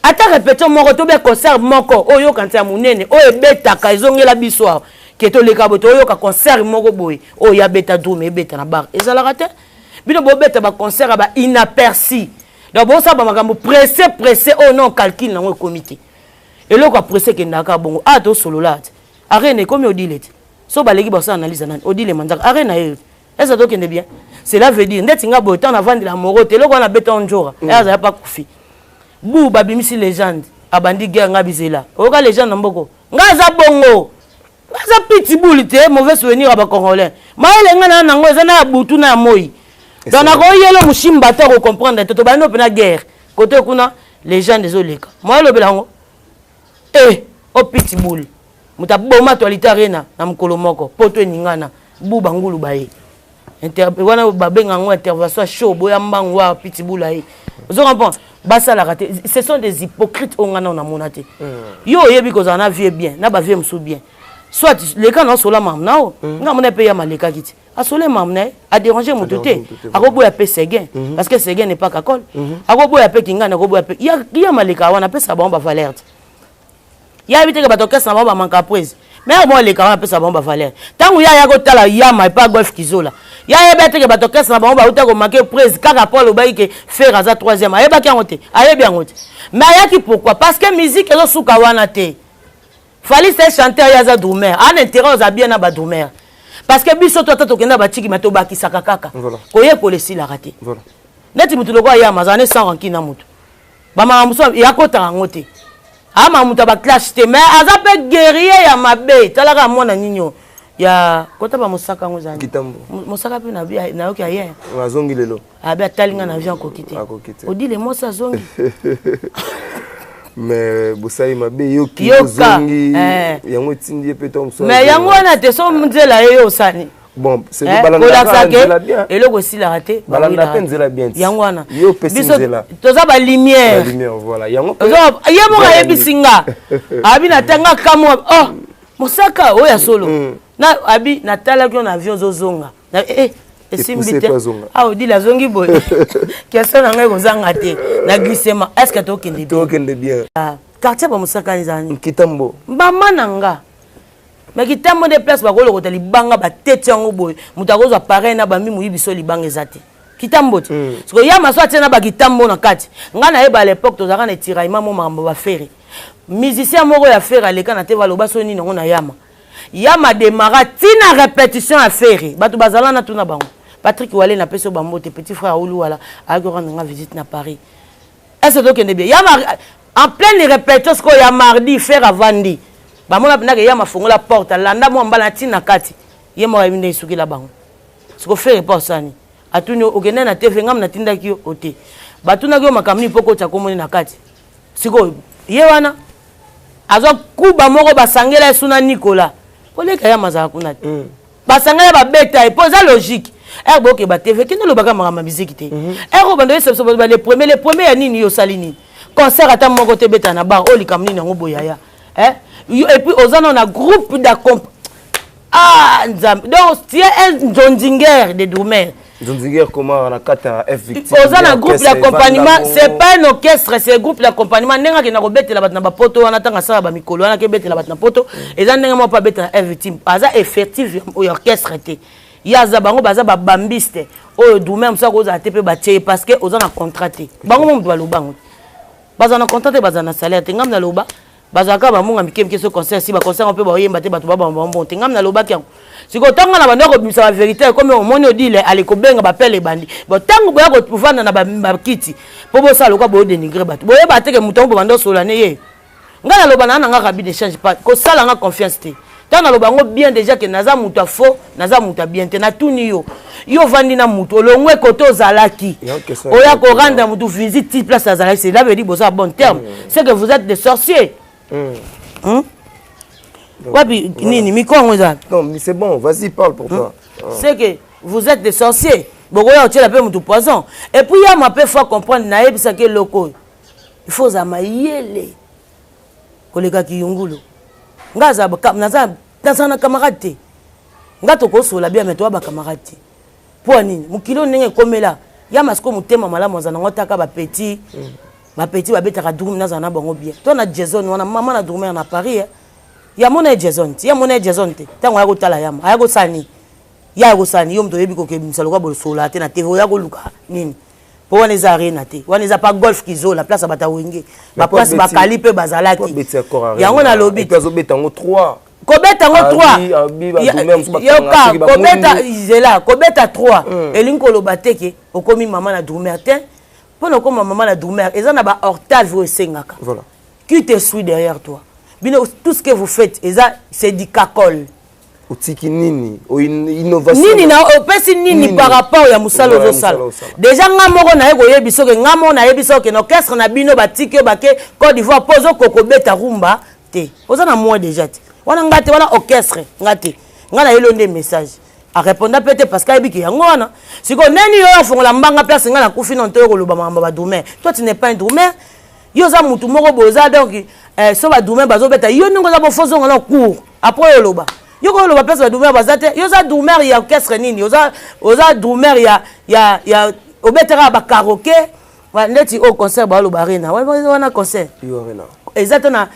Ata répétition moko to be concert moko oyo kanti ya munene oyo ebetaka ezongela biso awa ke toleka boye toyoka concert moko boye oyo ya beta drum ebeta na bar ezalaka te. Bino bobeta ba concert ya ba inaperçu. Donc bosala ba makambo pressé pressé oyo non calcul nango ekomi te. Eloko ya pressé ekendaka kaka bongo. Ah tosolola te. Arena ekomi Odile te. So baleki basala analyse nani Odile Manzaka arena ye. Est-ce que tokende bien? Cela veut dire ndeti nga boye ntango navandela moro te eloko wana abeta njora mm. azala pa kufi bu babimisi légende abandi guerre nga bizela oyoka légende na mboko nga aza bongo nga aza pitbull te mauvais souvenir ya bacongolais mayele nga na nango eza na ya butu na ya moi donc nakoyelo moshimba te akocomprendre te tobandi mpena guerre kote kuna légende ezoleka moya olobela yango e o pitbull moto aboma actualité arena na mokolo moko poto eningana bu bangulu baye wana babenga yango intervention ya show boya mbangu wa pitbull aye ozo comprendre basalaka te ce sont des hypocrites oyo nga nao namona te yo oyebi kozala na vie bien na bavie mosusu bien soit leka na osola mamu nao nga mona mpe ya malekaki te asole mamu na ye adérange motu te akoboya mpe seguin parce que seguin n'est pas kakole akoboya mpe kingani akoboya mpe ya maleka wana apesa bango bavaleur te ya yebi te ke bato orchestre na bango bamanka prise mais yango aleka wana apesa bango bavaleur ntango ya aya kotala yama epa golf kizola ya yebi te ke bato orchestre na bango bauta komanke prise kaka po alobaki ke Ferre aza troisième ayebaki yango te ayebi yango te mais ayaki pourquoi parce que musique ezosuka wana te. Fally c'est chanteur ye aza drummer ana intérêt oza bien na ba drummer parce que biso to ata tokenda batiki ma tobakisaka kaka koyekola esilaka te neti motu lokola yama azala ne sans rancune na motu bamama mosusu yakotaka yango te ama moto ya baclash te mais aza mpe guerrier ya mabe talaka mwana nini oyo ya kota ba mosaka yango ezali mosaka mpe nayoki aye azongi lelo abe atali nga na avion akoki te Odile mwasi azongi mais bosali mabe yoki ozongi yango etindi ye mpe to mosusu mais yango wana te so nzela ye yo osani bon c'est kolakisa ke eloko esilaka te balanda mpe nzela bien yango wana yo opesi nzela toza balumière voilà yango ye moko ayebisi nga abi natanga kamwa oh mosaka oyo ya solo na abi natalaki yo na avion ozozonga esimbi te ah Odile azongi boye question na ngai kozanga te na glissement est ce que tokende bien tokende bien quartier ba mosaka ezali kitambo mbama na nga mais kitambo nde place bakolokota libanga bateti yango boye moto akozwa pareil na bambi moyibi so libanga eza te kitambo te sikoyo ya maso atie na bakitambo na kati ngai nayeba à l'époque tozalaka na tiraillement mo makambo baFerre musicien moko ya Ferre aleka na te baloba so nini yango na yama yama demara ntina répétition ya Ferre bato bazala na tuna bango Patrick Wale napesi yo bambote petit frère aulu wala ayaki rendre nga visite na Paris est ce tokende bien yama en pleine répétition sikoyo ya mardi Ferre avandi bamona mpendaka yama afongola porte alanda mwa mbala ntina kati ye moko ayebi nde esukela bango siko Ferre mpo asani atuni okende na TV ngam natindaki yo ote batunaki yo makambo nini mpo kotia komoni na kati sikoyo ye wana azwa kuba moko basangela ye suna Nicolas koleka yama azala kuna te basangela babeta ye mpo eza logique ere bokeba TV kende olobaka makambo ya miziki te ere oyo bando yesa biso le premier le premier ya nini yo osali nini concert ata moko te ebeta na bar oyo likambo nini yango boyaya et puis oza nano na groupe d'accomp ah nzambe donc tu es un nzonzinger de drummer. Nzonzinger comment na kati ya F victime oza na groupe d'accompagnement c'est pas un orchestre c'est un groupe d'accompagnement ndenge akenda kobetela bato na bapoto wana ntango asala bamikolo wana akebetela bato na poto eza ndenge moko mpo abetela F victime aza effectif ya orchestre te ye aza bango baza babambiste oyo drummer mosusu akozala te mpe batie ye parce que oza na contrat te bango mo moto baloba yango baza na contrat te baza na salaire te ngam naloba bazalaka bamonga mike mike so concert si baconcert mpe baoyemba te bato babamba bango te ngam nalobaki yango sikoyo ntango na bando kobimisa bavérité ekomi omoni Odile ale kobenga bapele ebandi bon ntango boya kovanda na bakiti mpo bosala lokwa boyodénigre bato boyeba teke moto yango bobanda osola ne ye ngai naloba na nanga rabi d'échange pas kosala nga confiance te ntango naloba yango bien déjà ke naza moto ya faux naza moto ya bien te natuni yo yo ovandi na motu olongwe kote ozalaki oya korendre motu visite ti place azalaki cela veut dire boza bon terme c'est que vous êtes des sorciers. Wapi nini micro yango eza? Non mais c'est bon, vas-y, parle pour toi. C'est que vous êtes des sorciers bokoya kotiela mpe motu poison et puis yama mpe faut comprendre nayebisaki eloko oyo il faut ozala mayele koleka kiyungulu nga naza na camarade te nga tokosola bien mais toya bacamarade te. Mpo ya nini mokili oyo ndenge ekomela yama sikoyo motema malamu aza nango taka bapetit bapetit babetaka drum nazala na bango bien to na Jason wana mama na drummer na Paris eh. Ya mona ye Jason te, ya mona ye Jason te. Ntango aya kotala yama aya kosala nini? Ya aya kosala nini? Yo moto oyebi kokebimisa lokola bosolola te na TV oya koluka nini? Mpo wana eza arena te, wana eza pa golf kizola place ya bato ya wenge baplace bakali mpe bazalaki yango nalobi azobeta yango 3 kobeta yango 3 yoka kobeta zela kobeta 3 elingi koloba te ke okomi mama na drummer te. Mpo na okoma mama na drummer eza na ba octave oyo esengaka. Voilà. Qui te suit derrière toi? Bino tout ce que vous faites eza c'est du cacole. Otiki nini? O innovation nini na opesi nini par rapport ya mosala ozosala? Déjà nga moko naye koyebi soki nga moko nayebi soki na orchestre na bino batiki yo bake Côte d'Ivoire mpo ozokoka kobeta rumba te. Oza na moins déjà te. Wana nga te, wana orchestre nga te. Nga nayeli yo nde message. A répondre pe te parce que ayebi ke yango wana. Sikoyo neni yo afongola mbanga place nga nakufi non to yo koloba makambo ya ba drummer. Toi tu n'es pas un drummer. Yo oza mutu moko boye oza donc eh, so ba drummer bazobeta yo ndenge oza bofo zonga na cours après oloba. Yo ko oloba place ba drummer baza te. Yo oza drummer ya orchestre nini? Oza oza drummer ya ya ya obetaka ba karaoke ndeti oyo concert baloba arena wana concert. Yo arena. Eza te na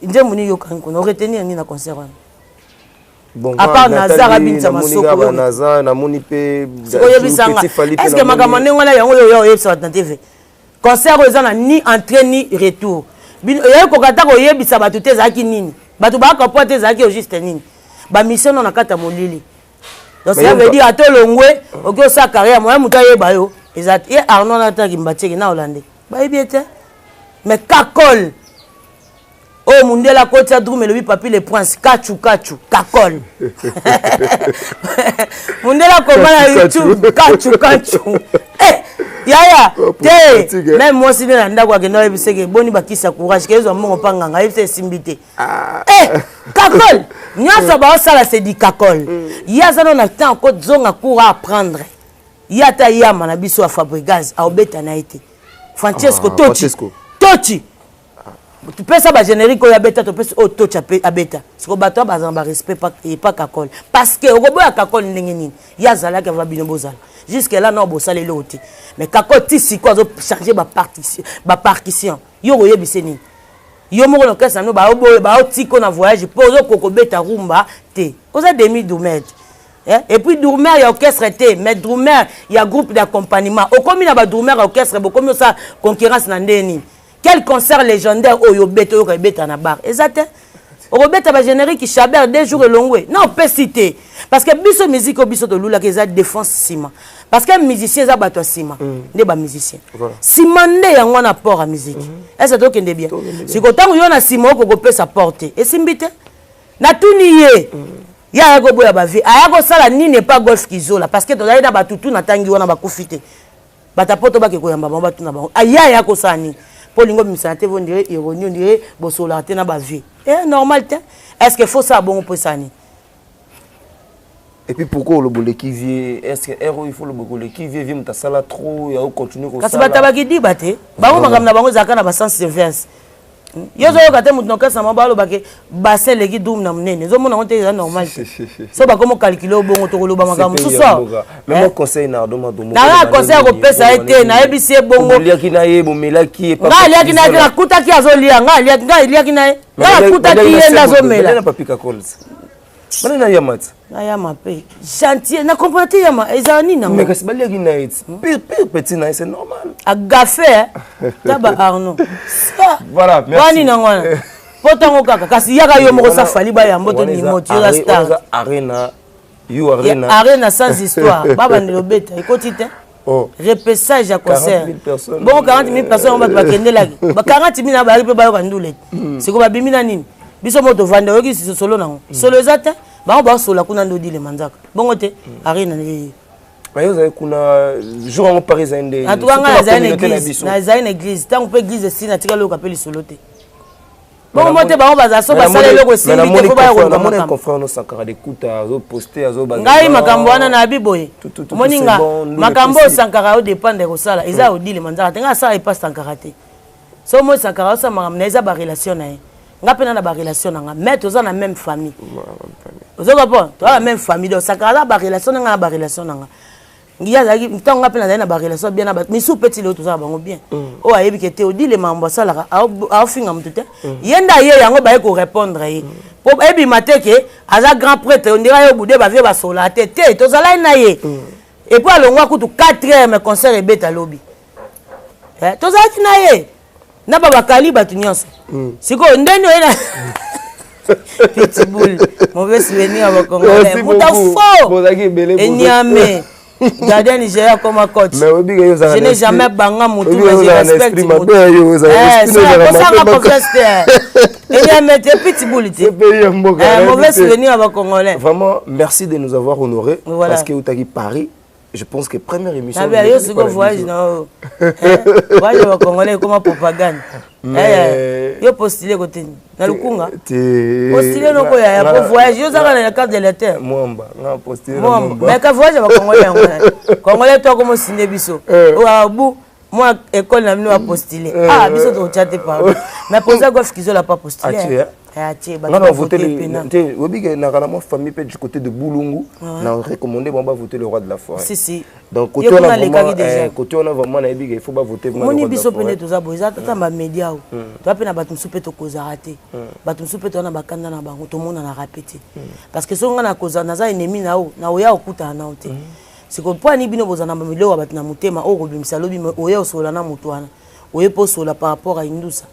nzembo nini yokangi kuna oretenir nini na concert wana? Bon, à part Nazar abinisa masoko ba Nazar namoni pe oyebisa nga est ce que makambo ndenge wana yango oyo oyebisa bato na TV concert oyo eza na ni entrée ni retour bino oyebi koka ata koyebisa bato te ezalaki nini bato bayaka po te ezalaki au juste nini bamission no na kati ya molili donc cela veut dire ata olongwe oki osala carrière moya moto ayeba yo eza ye Arnaud na ataki mbatieke na Hollande bayebi ye te mais kakol oyo mundele akotia drum elobi papi le prince kachu kachu kakol mundele akoma na youtube kachu kachu eh, yaya te meme mwasi nde na ndako akenda oyebisa ke boni bakisi ya courage ke ezwa mbongo mpa nganga ayebisa esimbi te ah. eh, kakol nyonso baosala c'est du kakol mm. ye aza no na temps akozonga cour a apprendre ye ata yama na biso ya Fabregas aobeta na ye te Francesco ah, Totti Totti topesa ba générique oyo abeta topesi oyo tochi abeta siko bato oyo bazala ba respect epa kakol parce que okoboya kakol ndenge nini ye azalaki ava bino bozala jusque là nao bosala eloko te mais kakol ti siko azochange bapartition yo okoyebise nini yo moko na orchestre na bino baotiko na voyage mpo ozokoka kobeta rumba te oza demi doumete Eh, et puis drummer ya orchestre te mais drummer ya groupe d'accompagnement okomi na ba drummer ya orchestre bokomi osala concurrence na ndenge nini quel concert légendaire oyo obeta oyoka ebeta na bar eza te okobeta ba générique chabert deux jours elongwe na opesi te parce que biso musique oyo biso tolulaki eza défense nsima parce que musicien eza bato ya nsima nde ba musicien nsima nde yango wana apport ya musique ese tokende bien sikoyo ntango yo na nsima okoki kopesa apport te esimbi te natuni ye ye aya koboya bavie aya kosala nini epa golf kizola parce que tozali na batutu natangi wana bakufi te bato ya poto bake koyamba bango batuna bango aya aya kosala nini mpo olingi obimisana te ondire ironie ondire bosololaka te na bavie eh, normal te est ce que faut sala bongo mpo esala nini Et puis pourquoi oloba oleki vie est ce que heure oyo il faut oloba oleki vie vie moto asala trop ya ocontinue kosala kasi bato bakidiba te bango makambo na bango ezalaka na basens inverse yo ozoyoka te moto na orchestre na bango baloba ke bassin eleki drum na monene ozomona yango te eza normal te so bakomi calcule obongo tokoloba makambo mosusu nanga conseil ya kopesa ye te nayebisi ye bongo oliaki na ye bomelaki ye nga aliaki na ye te nakutaki azolia nga aliaki na ye nga nakutaki ye nde azomela bana na yama ti na yama mpe chantier na comprendre te yama ezala nini nango mais kasi baliaki na ye ti pire pire petit na ye c'est normal agafe taba Arnaud voilà merci wani nango wana po ntango kaka kasi yaka yo moko safali bayambo to nimo ti oza star arena yo arena arena sans histoire babandela obeta ekoti te Oh. Repêchage ya concert. 40 000 personnes. Bongo 40 000 personnes bato bakendelaki. Ba 40 000 na bayaki mpe bayoka ndule. Siko babimi na nini? Biso moto tovanda oyoki solo nango. Solo eza te. Bango basola kuna nde odile manzaka. Bongo te. Arena ye. Bayo ozali kuna jour yango Paris ezali nde. En tout cas ngai nazali na église. Nazali na église. Ntango mpe église esili natikali oyoka mpe lisolo te. Bongo mo te bango bazala so basala eloko esimbi te fo baya koluka makambo. Confrère no Sankara de Kuta azo poster azo baza. Ngai makambo wana nayebi boye. Omoni nga makambo oyo Sankara odépendre kosala eza Odile Manzaka te. Ngai asala epa Sankara te. So moi Sankara osala makambo na ye eza ba relation na ye. Nga mpe na na ba relation na nga mais toza na même famille. Ozo comprendre? Toza na même famille donc Sankara aza ba relation na nga na ba relation na nga. Ye azalaki ntango nga mpe nazali na barelation bien na bato misusu mpe ti lelo toza na bango bien. Oyo ayebi ke te Odile makambo asalaka, aofinga motu te. Ye nde aye yango baye korépondre ye mpo ebima te ke aza grand prêtre ondira ye obude bavie basolaa te te tozalaki na ye. Et puis alongwa kutu 4 heures, mais concert ebeta lobi. Tozalaki na ye na babakali bato nyonso. Sikoyo ndeni oye na Pitbull, mauvais souvenir ya bacongolais, muta faux enyame gardien Nigeria comme coach. Mais oyebi ke yo Je n'ai jamais banga mutu, mais je respecte mutu. Kosanga confiance te, enyame te, Pitbull te, mauvais souvenir ya bacongolais. Vraiment, merci de nous avoir honorés. Voilà. Parce que outaki Paris, je pense que première émission. Nabe yo siko voyage na oyo voyage ya bacongolais ekoma propagande. Mais yo postule kote na Lukunga, postule noko yaya po voyage yo ozaka na carte de lecteur. Mwamba nga postule. Mwamba, mais ka voyage ya bacongolais yango congolais to akomosinde biso oyo abu mwa école na bino bapostule. Ah, biso tokotya te, pardon, mais poza Golf Kizola pas postule. Atie. Nga na voté te, oyebi ke naka na mwa famille mpe du côté de Bulungu, na recommandé bango bavoter le roi de la forêt. Si si. Donc côté wana vraiment, côté wana vraiment nayebi ke il faut bavoter. Moni biso mpe nde toza boye, eza tata bamédia o toza mpe na bato mosusu mpe tokozaka te, bato mosusu mpe toza na bakanda na bango, tomonanaka mpe te, parce que soki nga nakoza naza ennemi na yo, na oya okutana na yo te. Sikoyo mpo ani bino boza na biloko ya bato na motema oyo kobimisa lobi, oya osolola na moto wana, oye mpo osola par rapport à indusa,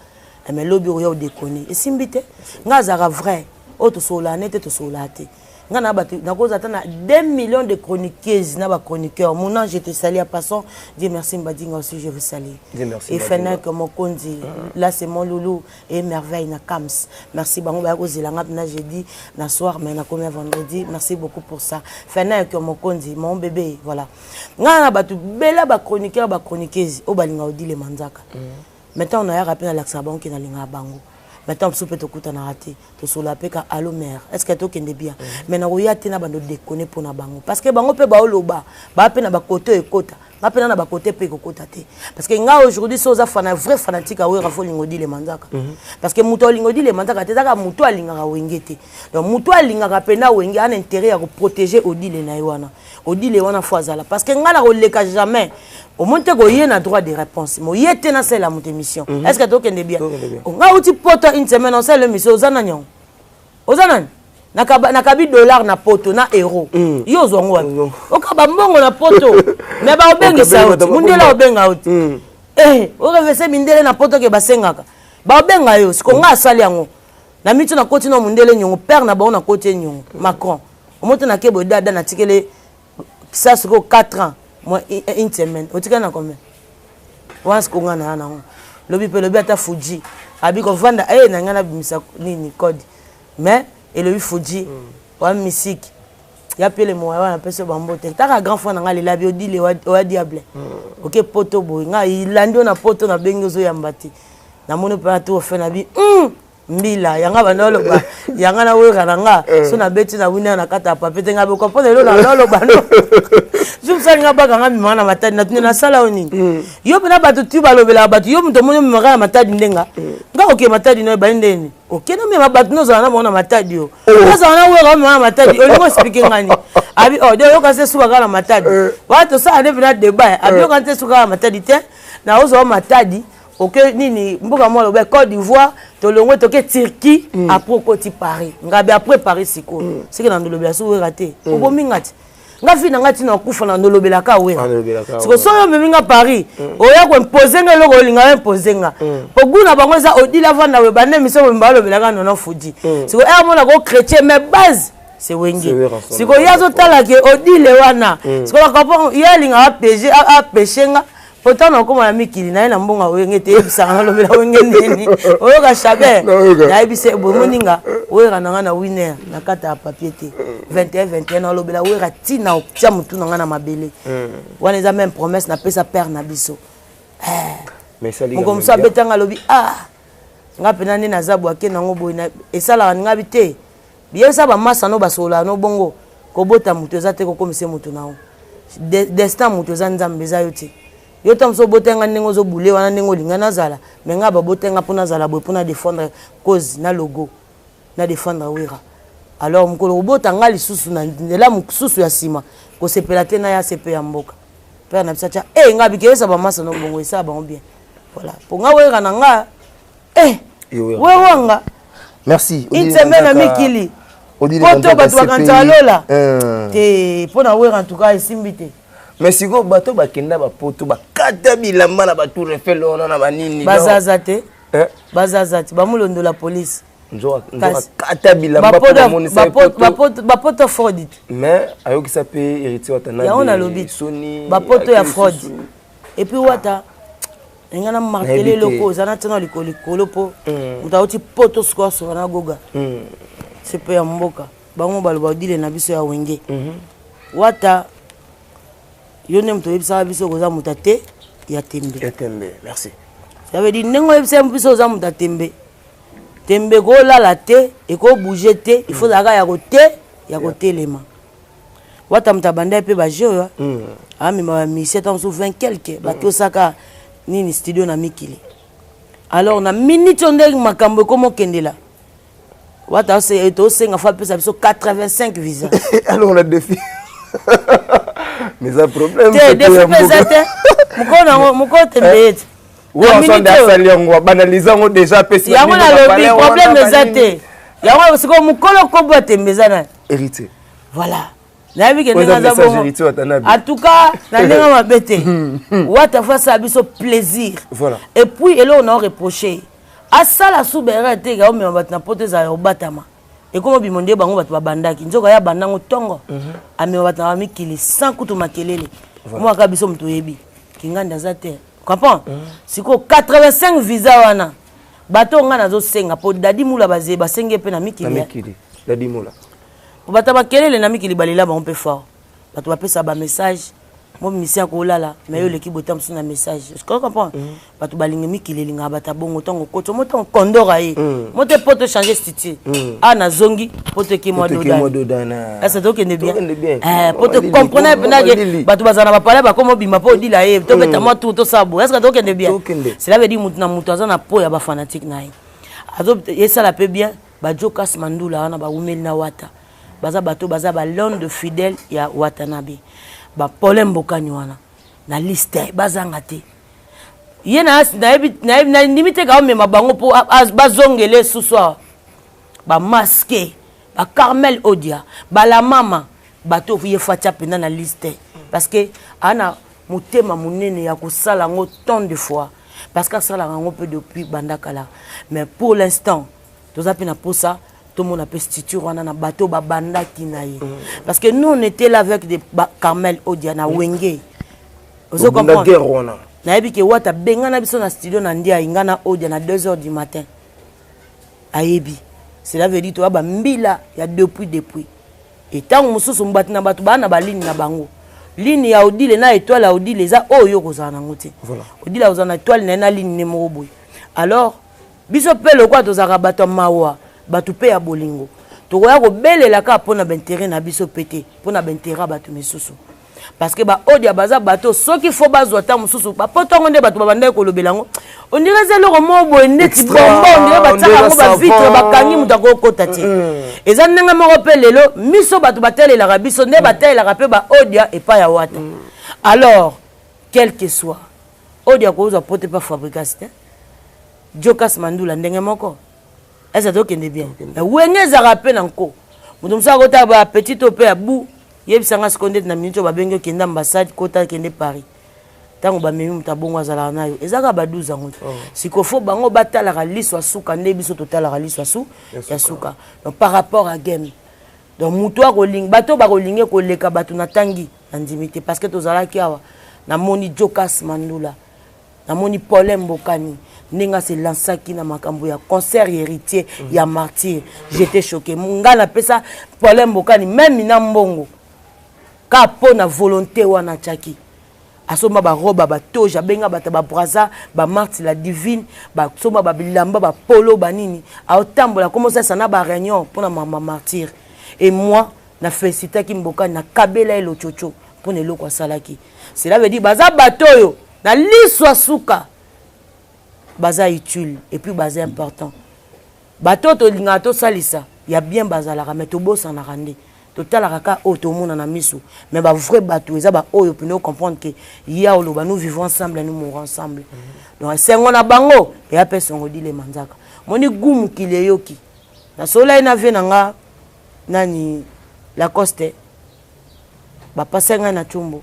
mais lobi oya odekone, esimbi te. Nga azalaka vrai, oyo tosololaka ne te, tosololaka te. Nga na bato nakozala ata na 2 millions de chroniqueuses na bachroniqueur. Mon ange, je te salue. En passant, Dieu merci Mbadinga aussi, je vous salue. Dieu merci. Et Fenek Mokonzi, là c'est mon loulou et merveille na Kams. Merci bango baya kozela nga na jeudi na soir, mais na combien vendredi. Merci beaucoup pour ça, Fenek Mokonzi, mon bébé. Voilà, nga na bato bela bachroniqueur, bachroniqueuse oyo balinga Odile Manzaka. Maintenant nayaka mpe nalakisaka bango ke nalingaka bango. Maintenant biso mpe tokutanaka te, tosolola mpe ka allo mare, est ce que tokende bien? Mais nakoya te na bando déconne mpo na bango, parce que bango mpe baoloba baa mpe na bakote oyo ekota nga mpe na na bakote mpe ekokota te, parce que nga aujourd'hui so oza fana, vrai fanatique awera, fo olinga Odile Manzaka, parce que moto alinga Odile Manzaka te ezaka moto alingaka Wenge te. Donc moto alingaka mpena Wenge ana intérêt ya koprotéger Odile na ye wana, Odile wana fo azala, parce que nga na koleka jamais. Omoni te koye na droit de réponse, moye te nasalela moto émission. Est ce que tokende bien? Nga uti poto une semaine, osala émission, oza nani yango? Oza nani? Nakabi dollar na poto na euro, yo ozwa yango wapi? Okaba mbongo na poto, mais baobengisa yo ti mundele obenga yo ti orevese mindele na poto ke basengaka baobenga yo. Siko nga asali yango na miti, nakoti na mundele nyongo, père na bango, nakoti ye nyongo Macron. Omoto nake boye dada, natikele sa sikoyo 4 ans moi une semaine, otikali na combien wana? Siko nga na ya nango lobi mpe lobi ata Fuji abi kovanda e na ngai nabimisa nini code, mais elobi Fuji wa misiki ya pele moya wana apesi yo bambote taka grand frère na ngai lelabi Odile oya diable. Oke poto boye, ngai ilandi oyo na poto, nabengi ozoyamba te, namoni mpe atu ofe na bi mbila yanga banda oloba yanga na wera na nga so nabeti na wina na kati ya papier te, nga bokomprendre elo na oloba no jour mosali nga baka nga mimaka na Matadi, natuni nasala yo nini? Yo mpena bato tu balobelaka bato, yo moto omoni omemaka na Matadi, ndenga nga oke Matadi no ebali ndeni okende omema bato nozala na bango na Matadi, yo ozala na wera omema na Matadi, olingi oexpliquer ngani? Abi oh de oyoka se suka kaka na Matadi wana, tosala nde mpena débat. Abi yoka nte suka kaka na Matadi te, na ozwa Matadi oke nini mboka mwa loba Côte d'Ivoire, tolongwe toke Turquie, après okoti Paris. Ngabi après Paris sikoyo seke na ndolobela so wera te, obomi nga ti nga fi na nga ntina okufa na ndolobelaka wera. Siko soki omemi nga Paris, oya koimpose nga eloko olinga oimpose nga, po gu na bango eza Odile avanda boye bande miso mobimba balobelaka nono Fuji. Siko ere monako chrétien, mais base c'est Wenge. Sikoyo ye azotala ke Odile wana, sikoyo bacomprendre ye alingaka apêche nga pourtant nakóma na mikili na ye na mbongo Wenge te, yebisaka nalobela Wenge nini? Oyoka Chabert, nayebisa boye moninga oyeka na ngai na winer na kati ya papier te, 21 21 nalobela wera ntina otia motu na ngai na mabele wana, eza même promesse napesa père na biso. Moko mosu abetanga alobi ah nga mpena nde naza bwake nango boye, esalaka nga bi te, biyebisa bamasa no basololaka no bongo. Kobota moto eza te kokomisa moto na yo destin, moto eza Nzambe, eza yo te. Yo ta mosu obotenga ndenge ozobule wana, ndenge olinga nazala, me ngai babotenga mpo nazala boye, mpo na défendre cause na logo, na défendre wera. Alors mokolo kobota nga lisusu na nzela mosusu ya nsima, kosepela te na ya sepe ya mboka. Père na biso atya e nga bikeyesa bamasa no bongo esala bango bien. Voilà, mpo nga wera na nga e werwanga. Merci. Une semaine na mikili poto, bato bakanisa lola te mpo na wera. En tout cas esimbi te. Mais sikoyo bato bakenda bapoto, bakata bilamba na batour Eiffel wana na banini. Bazaza te, bazaza te, bamulondola police. Kata bilamba. Bapoto fraude. Mais ayokisa mpe Héritier Watanabe. Yango nalobi. Soni. Bapoto ya fraude. Et puis Wata nga na martele eloko oza na ntina likolo likolo, mpo moto auti poto sikoyo asoka na goga sepe ya mboka. Bango baloba Odile na biso ya Wenge. Wata, yo nde moto oyebisaka biso koza moto ate ya tembe. Ya tembe, merci. Ça veut dire ndenge oyebisa biso oza moto ya tembe, tembe ekolala te, ekobouge te, il faut ezalaka ya kote ya kotelema. Wata moto abanda mpe baje oyo amema bamisie ntango mosusu 20 quelque batosaka nini studio na mikili. Alors na minute oyo ndenge makambo ekoma okendela, Wata tosenga fo apesa biso 85 visa. Alors la défi, mais un problème. Te, défi mpe eza te. Mokolo nango, mokolo tembe ye te. Asali yango, banalise yango déjà, apesi. Yango nalobi, problème eza te. Yango sikoyo mokolo kobo ya tembe eza nani? Héritier. Voilà, nayebi ke ndenge aza bongo. En tout cas na ndenge mabe te, Wata fo asala biso plaisir. Voilà. Et puis eloko na oreproche, asala su berere te ka omema bato na poto, ezala ya kobatama. Ekoma bimo nde bango bato babandaki nzoka ya bandango ntongo amema bato na bamikili sans kutu makelele. Mwaka biso moto oyebi kingandi aza te, comprend. Sikoyo 85 visa wana, bato oyo ngai nazosenga, mpo Dadi Mula baze basengi ye mpe na mikili. Dadi Mula. Po bato ya makelele na mikili balela bango mpe fort. Bato bapesa bamessage mo musicien akolala, mais yo oleki bota mosusu na message, est-ce que comprend? Bato balingi mikili, elingaka bato ya bongo. Ntango okoti mo, ntango condor aye mo te po tochange structure awa, nazongi po toke mwa dodana ese tokende bien, po tocomprendre mpena ke bato bazala na bapalais, bakoma obima mpo odila ye, tobeta mwa tour, tosala boye. Est-ce tokende bien? Cela veut dire mutu na mutu aza na po ya bafanatique na ye, esala mpe bien. Bajokas Mandula wana bawumeli na Wata, baza bato baza balone de fidèle ya Watanabe. Bapaulin Mbokani wana na liste bazanga te. Ye nandimi te kaomema bango mpo bazongele susu awa, bamaske bacarmel odia balamama bato ye fatia mpenza na liste, parce que ana motema monene ya kosala yango tant de fois, parce que asalaka yango mpe depuis banda kala. Mais pour l'instant toza mpe na posa tomona mpe structure wana na bato babandaki na ye, parce que nous on était là avec des Carmel Odia na Wenge. Ozo comprendre, nayebi ke Wata bengana biso na studio na Ndiaye, nga na Odia, na 2 heures du matin. Ayebi, cela veut dire toya bambila ya depuis. Etango mosusu bato na bato baa na baligne na bango. Ligne ya Odile na étoile ya Odile eza oyo kozala nango te. Odile akozala na étoile na ye na ligne ne moko boye. Alors biso mpe lokola tozalaka bato ya mawa, bato mpe ya bolingo, tokoya kobelela kaka mpo na baintérêt na biso mpe te, mpo na baintérêt ya bato misusu, parce que baodia baza bato soki fo bazwa ata mosusu bapoto yango nde bato babandaki kolobela yango. On dirait eza eloko moko boye neti bombo, on dirait batiaka yango bavitre, bakangi, moto akokota te. Eza ndenge moko mpe lelo miso bato batelelaka biso nde batelelaka mpe baodia epai ya Wata. Alors quel que soit odia kozwa poto epa fabrication te, Jokas Mandula ndenge moko eza tokende bien. Wenge ezalaka mpe na nko, moto mosusu akota ba petit oyo mpe ya bu yebisanga sikoyo ndeti na minute oyo babengi okende ambassade, kota kende Paris. Ntango bamemi moto abongo azalaka na yo, eza kaka ba 12 yango te. Sikoyo fo bango batalaka liso ya suka nde biso totalaka liso ya suka. Donc par rapport à game, donc moto akolinga bato bakolingi koleka bato natangi, nandimi te, parce que tozalaki awa, namoni Jokas Mandula, namoni Paulin Mbokani ndenge aselansaki na makambo ya concert Héritier ya Martyr. J'étais choqué. Ngai napesa Paulin Mbokani même na mbongo ka mpo na volonté wana atiaki, asomba baroba, batoge, abenga bato babraza, bamarte la divine, basomba babilamba, bapolo, banini, aotambola komosalisa na baréunion mpona mama Martyr. Et moi na félicitaki Mbokani, nakabela ye lochocho mpona eloko asalaki. Cela veut dire baza bato oyo na liso ya suka baza utile et puis baza important. Bato oyo tolingaka tosalisa. Ya bien bazalaka, mais tobosanaka nde. Totalaka kaka oyo tomona na miso, mais ba vrai bato eza ba oyo pene comprendre que ya oloba nous vivons ensemble, nous mourons ensemble. Donc esengo na bango eya mpe esengo Odile Manzaka. Moni gu mokili eyoki nasololaki na vie na nga nani Lacoste, bapasai ngai na Tshombo,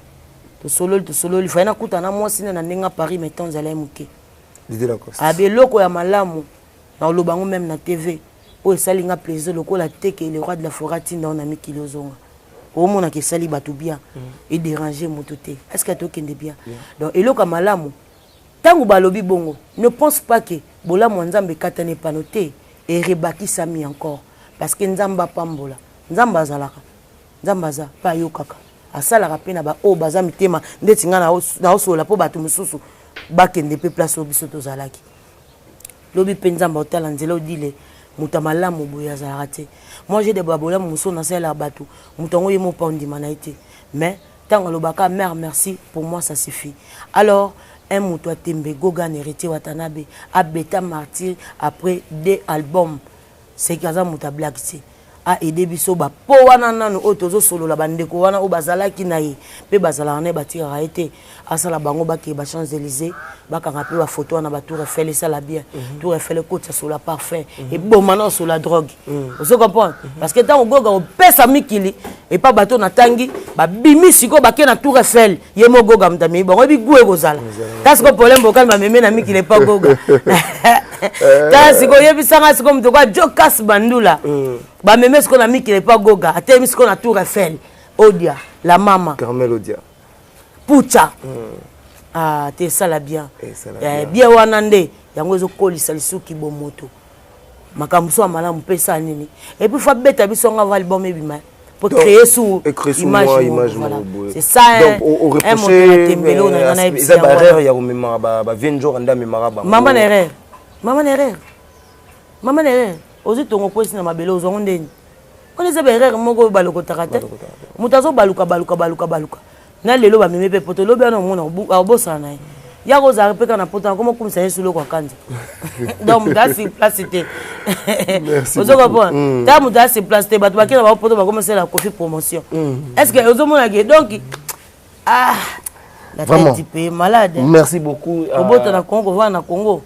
tosololi tosololi, faye nakuta na mwasi na ndenge ya Paris, mais temps ezalaki moke. Abi eloko ya malamu na oloba yango même na TV oyo esali nga plaisir lokola teke le roi de la forêt atinda na mikili ozonga omonaka esali bato bien, edérange moto te. Est ce que tokende bien? Donc eloko ya malamu ntango balobi bongo, ne pense pas que bolamu ya Nzambe ekatani epano te, erebakisami encore, parce que Nzambe apambola, Nzambe azalaka, Nzambe aza mpe ayokaka, asalaka mpe na baoyo baza mitema ndeti ngai naosolola mpo bato mosusu bakende mpe place oyo biso tozalaki lobi mpe Nzambe otala nzela. Odile moto ya malamu boye azalaka te. Moi, j'ai de babolamu mosusu nasalelaka bato, moto yango ye mopa ondima na ye te, mais ntango alobaka mare merci, pour moi ça suffit. Alors un moto atembe Gogan Héritier Watanabe abeta martyr après deux albums, c'est que aza moto ablaki te, aide biso bapo wana nanu oyo tozosolola, bandeko wana oyo bazalaki na ye mpe bazalaka na ye, batikaka ye te, asala bango bakee ba Champs Élysées, bakanga mpe bafoto wana, batour Eiffel esala bien. Tour Eiffel ekotisa sola parfum, eboma na osola drogue, ozo comprendre? Parce que ntango Goga opesa mikili epa bato natangi, babimi sikoyo, bake na tour Eiffel, ye mo Goga moto amemi bango, yebi gu ekozala ta sikoyo problème bokali bamemi na mikili epa Goga. Ta sikoyo oyebisanga sikoyo moto kwa Jokas Bandula, bameme sikoyo na mikili epa Goga, atelemi sikoyo na tour Eiffel, Odia la mama. Carmel Odia. Pucha. Ah, te, esala bien. Bien wana nde yango ezokolisa lisuki bomoto, makambo so ya malamu mpe esala nini. Et puis faut abeta biso ngo avant album ebima pour créer sous image, image. Voilà, c'est ça. Donc un moto na tembelo na ngana. Eza ba erreur ya komemaka ba vieux nzora nde amemaka bango. Mama na erreur, mama na erreur, mama na erreur. Ozwi tongo kwesi na mabele, ozwango ndeni wana? Eza ba erreur moko oyo balokotaka te. Moto azobaluka baluka baluka baluka na lelo bamemi mpe poto, lobi wana omona akobosana na ye, ya kozala mpe kaka na poto, akoma okumisa ye suloko akanza. Donc moto asi place te, ozo comprendre? Ta moto asi place te, bato bakenda bango poto, bakomisela Kofi promotion. Est ce que ozomonake? Donc ah, la tête du pays malade. Merci beaucoup. Kobota na Congo, kovanda na Congo,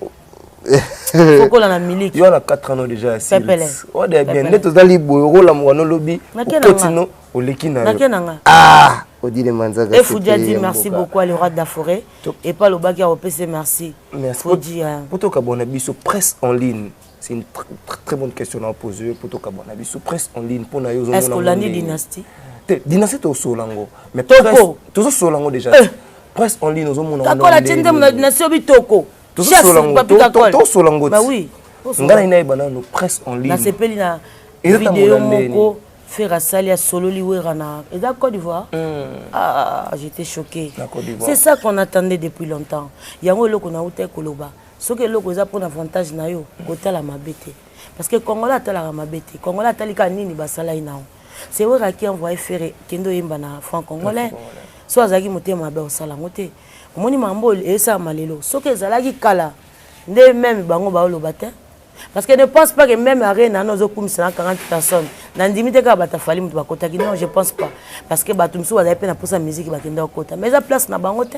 kokola na miliki. Yo na 4 ans déjà. Pepele. Ode bien nde tozali boye, okolamuka nolobi okotino oleki na yo. Nanga. Ah, Odile Manzaka. Et Foudia dit merci beaucoup à le roi de la forêt et pas lobaki a opc merci. Merci. Foudia. Po tokabwana biso, presse en ligne, c'est une très, très, très bonne question à poser. Po tokabwana biso, presse en ligne mpona yo? Est ce que olandi dynastie? Te, dynastie tosola yango, mais toko tozosola yango déjà. Presse en ligne ozomona? Kakola tie nzembo na dynastie obi toko. Tosola yango. Bah oui. Ngai nai nayeba nano presse en ligne. Nasepeli na video moko Ferre asali, asololi Wera na eza Côte d'Ivoire. Ah, j'étais choqué. C'est ça qu'on attendait depuis longtemps. Yango eloko nauta koloba, soki eloko eza mpona avantage na yo, kotala mabe te, parce que Congolais atalaka mabe te. Congolais atali kaka nini basala ye nango. C'est Wera qui envoyé Ferre kende oyemba na franc congolais. So azalaki motema mabe, osala yango te. Omoni makambo oyo esalama lelo, soki ezalaki kala nde même bango baoloba te, parce que ne pense pas que même arena wana ozokumisa na 40 personnes, nandimi te kaka bato afali moto bakotaki. Non, je pense pas, parce que bato mosusu bazali mpe na mposa musique, bakenda kokota, mais eza place na bango te,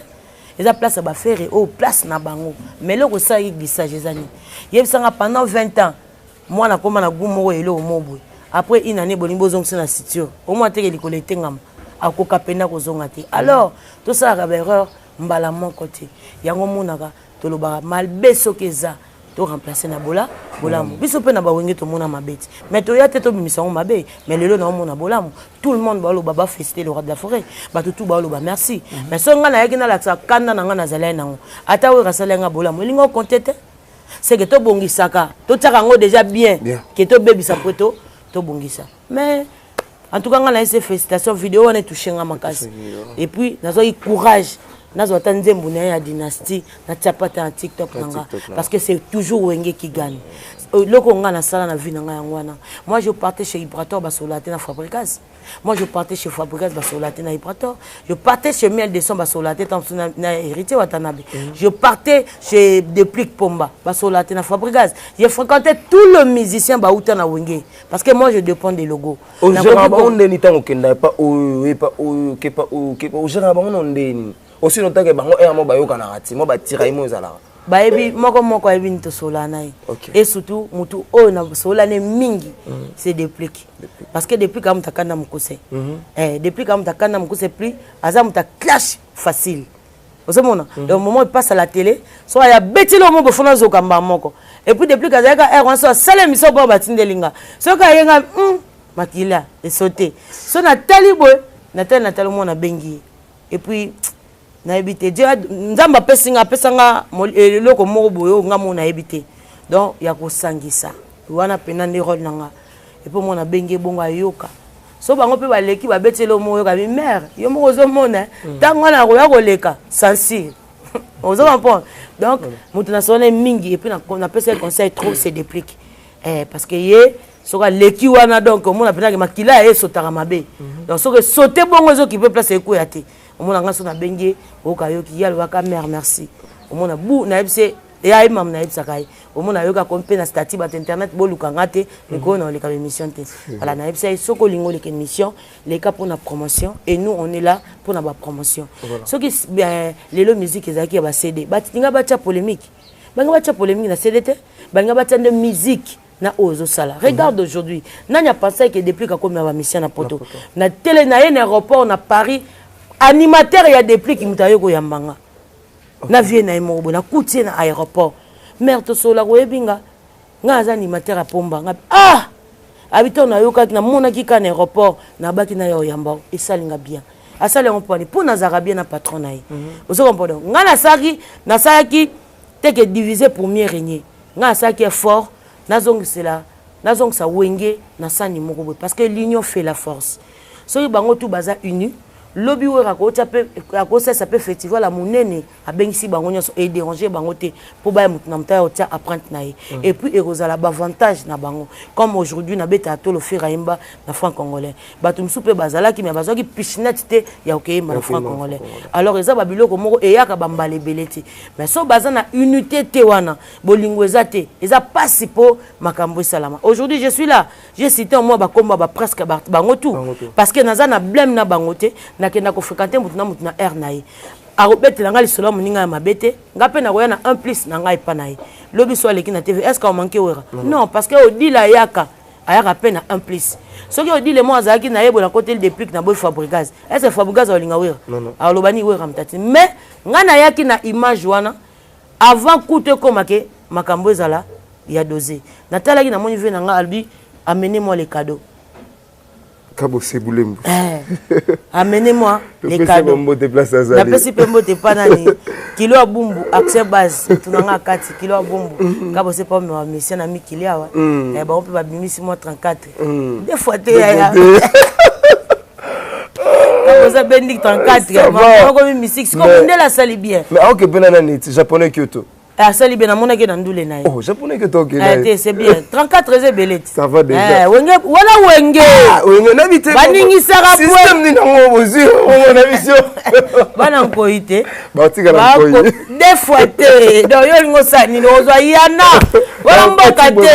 eza place ya baFerre oyo place na bango. Mais eloko esalaki glissage eza nini? Yebisanga. Pendant 20 ans mwana akóma na gu moko, eloko moko boye, après une année bolingi bozongisa na structure, omona teke likolo etengama, akoka mpena kozonga te. Alors tosalaka baerreur mbala moko te. Yango omonaka tolobaka mabe soki eza to remplace na bola bolamu. Biso mpe na bawenge tomona mabe te, mais toya te tobimisa yango mabe. Mais lelo naomona bolamu, tout le monde baoloba, bafélicité le roi de la forêt, bato tout baoloba merci. Mais soki ngai nayaki nalakisa kanda na ngai nazali nango, ata oyo asali yanga bolamu elingi okonte te, c'est que tobongisaka, totiaka yango déjà bien ke tobebisa po to tobongisa. Mais en tout cas ngai nayesi félicitation. Video wana etouche nga makasi et puis nazwaki courage, nazwa ata nzembo na ye ya dynastie, natia pata na TikTok na nga, parce que c'est toujours Wenge qui gagne. Eloko nga nasala na vie na ngai yango wana. Moi, je partais chez Ibrator, basola te na Fabricas. Moi, je partais chez Fabricas, basola te na Ibrator. Je partais chez Miel de Son, basola te na, na Héritier Watanabe. Je partais chez Deplick Pomba, basola te na Fabricas. Je fréquentais tout le musicien bauta na Wenge parce que moi, je dépends des logos. Ogéraka bango ndeni ntango okenda epa oyo, epa oyo, kepa oyo, kepa? Ogéraka bango no ndeni osi notake bango ere mo bayokanaka ti mo batira ye mo ezalaka? Bayebi moko moko, ayebi nini tosola na ye. Et surtout motu oyo nasola ne mingi, c'est Deplick, parce que Deplick aza moto akanda mokuse. Deplick aza moto akanda mokuse, plus aza moto aclash facile, ozomona. Donc moment il passe à la télé, so aya betili omo bofona azoka mbaa moko. Et puis Deplick azalaki aire wana, so asala émission bo batindeli nga, soki ayenga makila esote, so natali boye, natali, natali, omona abengi ye. Et puis nayebi te, Dieu, Nzambe apesi nga, apesanga eloko moko boye oyo nga mo nayebi te. Donc ya kosangisa wana mpena nde rôle na nga. Et puis omona abengi ebongo, ayoka so bango mpe baleki, babeteli omo, oyoka bi mare yo moko ozomona ntango wana akoya koleka censure, ozo comprendre. Donc moto nasone mingi et puis napesa ye conseil trop, c'est Déplique, parce que ye soki aleki wana, donc omona mpenake makila ya ye esotaka mabe. Donc soki esote bongo, ezokipe place ekwea te. Omona nga so nabengi ye, oyoka yoki ye alobaka: "Mare, merci." Omona bu nayebisi ye, ayemama, nayebisaka ye, omona ayokaka mpe na statut bato internet boluka nga te mikolo na oleka émission te. Voilà, nayebisa ye: soki olingi oleka émission, leka mpona promotion, et nous, on est là mpona bapromotion. Soki lelo musique ezalaki ya baCD, balinga batya polémique, balinga batya polémique na CD te, balinga batya nde musique na oyo ozosala. Regarde aujourd'hui, nani apensaki ke Deplick akomi ya bamission na poto na tele na ye na aéroport na Paris? Animateur ya Deplick, moto aye koyamba nga na vie na ye moko boye, nakuti ye na aéroport: "Mare, tosololaka, oyebi nga, nga aza animateur ya Pomba." Nga ah, abi ntango nayokaki, namonaki kaka na aéroport, nabaki na ye oyamba, esalinga bien. Asali yango mponi? Mpo nazalaka bien na patron na ye, ozo comprendre. Nga nasalaki te ke diviser pour mieux régner. Nga nasalaki effort, nazongisela, nazongisa Wenge na sani moko boye, parce que l'union fait la force. Soki bango tu baza unis, lobi oyo akotya mpe akosalisa mpe festival ya monene, abengisi bango nyonso, edérange bango te mpo baya motu na moto aya kotia empreinte na ye. Et puis ekozala baavantage na bango. Comme aujourd'hui nabetaka tolo, Ferre ayemba na franc congolais, bato mosusu mpe bazalaki, mais bazwaki pichenette te ya kokeyemba na franc congolais. Alors eza babiloko moko eyaka bambala ebele te, mais so baza na unité te wana, bolingo eza te, eza mpasi mpo makambo esalama. Aujourd'hui je suis là, j'ai cité moi bakombo bapresque bango tout, parce que naza na blème na bango te. Nakenda kofréquente motu na motu na aire na ye, akobetela ngai lisolo ya moninga ya mabe te, nga mpe nakoya na un plus na ngai epa na ye. Lobi so aleki na TV, est ce que amanke Wera? Non, parce que Odile ayaka, ayaka mpe na un plus. Soki Odile mo azalaki na ye boye, nakoteli Déplique na boye Fabricas, est ce que Fabricas aolinga Wera? Aloba nini? Wera motati. Mais ngai nayaki na image wana avant kutu ekomake makambo ezala ya dose. Natalaki, namoni ve na ngai alobi: "Amenez moi les cadeaux." Kabose Bulembu. Eh, amenez-moi les cadeaux. Mbote place azali. Napesi mpe mbote epa nani, kilo ya bumbu, accès base tunanga kati kilo ya bumbu, Kabose mpa omema mission na mikili awa. Eh, bango mpe babimisi mwa 34 deux fois te, yaya. Kabose abendi 34, makomi misiki siko mondele asali bien. Mais aoke mpe na nani ti Japonais Kyoto. Asali bien, namonaki na ndule na ye. Oh, Japonais Kyoto, okende. Eh, te, c'est bien, 34 eza ebele ti. Ça va déjà. Eh, Wenge wana, Wenge. Wenge nabi te. Baningisaka. Système nini yango bozwi omona biso? Bana nkoi te. Batikala nkoi. Deux fois te. Donc yo olingi osala nini? Ozwa yana wana mboka te,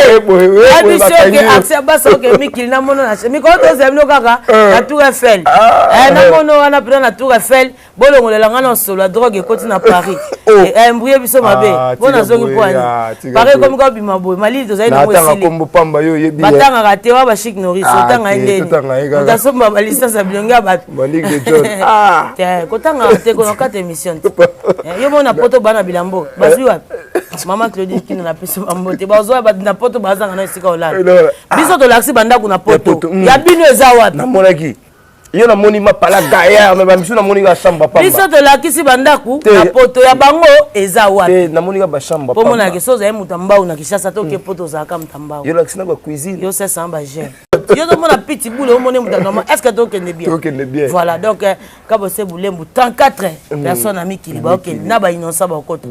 abiso oke accès basa, oke mikili namono na mikolo tozela bino kaka na Tour Eiffel. Namono wana mpena na Tour Eiffel, bolongolela nga na solo ya drogue ekoti na Paris, embrouye biso mabe mpo nazongi mpo ani Paris ekomi kobima boye, malili tozali nango esili. Kombo pamba yo oyebi. Batangaka te wa bashik Noris, otanga ye ndeni, moto asomba balicence ya bilongi ya bato te, kotangaka te, konokata émission te. Yo mona poto bana bilambo bazwi wapi? Mama Claudine Kino, napesi bango te, bazwa bato na poto bazanga na esika olala. Biso tolakisi bandako na poto ya bino eza wapi? Namonaki yo, namoni mapala gaillard, mais bamisu namoni ka chambre pamba. Biso tolakisi bandako na poto, ya bango eza wapi? Namoni ka bachambre. Po monaki so ozali moto ya mbau na Kinshasa te, oke poto ozalaka moto ya mbau. Yo lakisi na bacuisine. Yo sesanga bagene, yo tomona piti bule, omoni moto ya normal. Est ce que tokende bien? Tokende bien. Voilà, donc Kabose Bulembu, 34 personnes na mikili baokende na bainnocent, baokota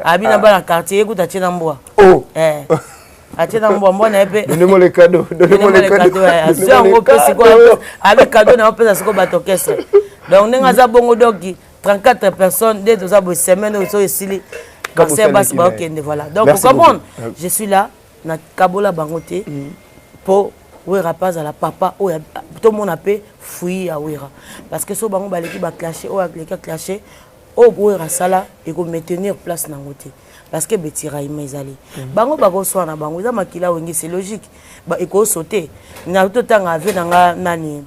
abi na bana quartier, ekuta tie na mbwa. Atie na mbwa mbwa na ye mpe. Donnez-moi les cadeaux, donnez-moi les cadeaux. Azwi yango mpe sikoyo abi cadeau na yo opesa sikoyo bato orchestre. Donc ndenge aza bongo, donc 34 personnes nde toza boye. Semaine oyo soki esili, concert basi baokende, voilà. Donc comprendre, je suis là, nakabola bango te mpo Wera mpe azala papa oyo tomona mpe fruit ya Wera, parce que so bango baleki baclashe, oyo aleki aclashe oyo Wera asala, ekomaintenir place nango te, parce que betiraima ezali. Bango bakoswana bango, eza makila Wenge, c'est logique, ekosote na totanga ave na nga nani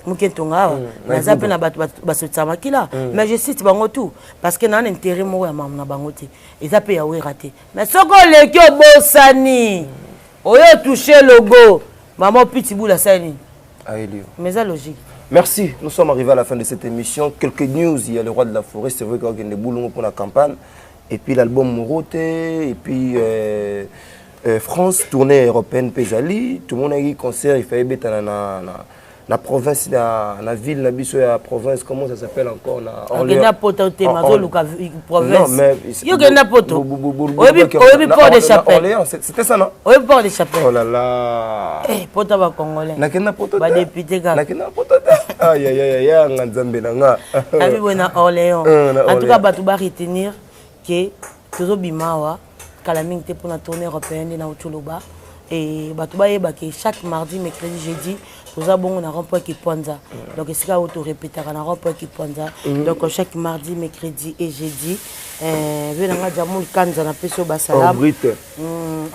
moke ntonga awa. Naza mpe na bato basotisaka makila, mais je cite bango tout parce que naa na intérêt moko ya mamu na bango te, eza mpe ya Wera te. Mais soki oleki, obosani oyo touche logo mama Pitbull asali nini, mais eza logique. Merci. Nous sommes arrivés à la fin de cette émission. Quelques news. Il y a le roi de la forêt. C'est vrai qu'il y a des boulons pour la campagne. Et puis l'album Morote. Et puis France, tournée européenne Pesali. Tout le monde a eu concert. Il fallait mettre na province, na ville, na biso ya province, comment ça s'appelle encore, na Okenda poto te, mazoluka province. Yo okenda poto, oyebi Porte de Chapelle? C'était ça, non? Oyebi Porte de Chapelle? Oh là là. Eh, poto bacongolais. Nakenda poto te. Badéputé kaka. Nakenda poto te. Aïe aïe aïe aïe, nga Nzambe na nga. Abi boye na Orléans. En tout cas, bato baretenir ke tozobima awa kala mingi te mpona tournée européenne nde nauti oloba. E bato bayeba ke chaque mardi, mercredi, jeudi toza bongo na rond-point Kipwanza. Donc esika oyo torépétaka na rond-point Kipwanza. Donc chaque mardi, mercredi et jeudi, ve nanga Jamul Kanza, napesi oyo basalam.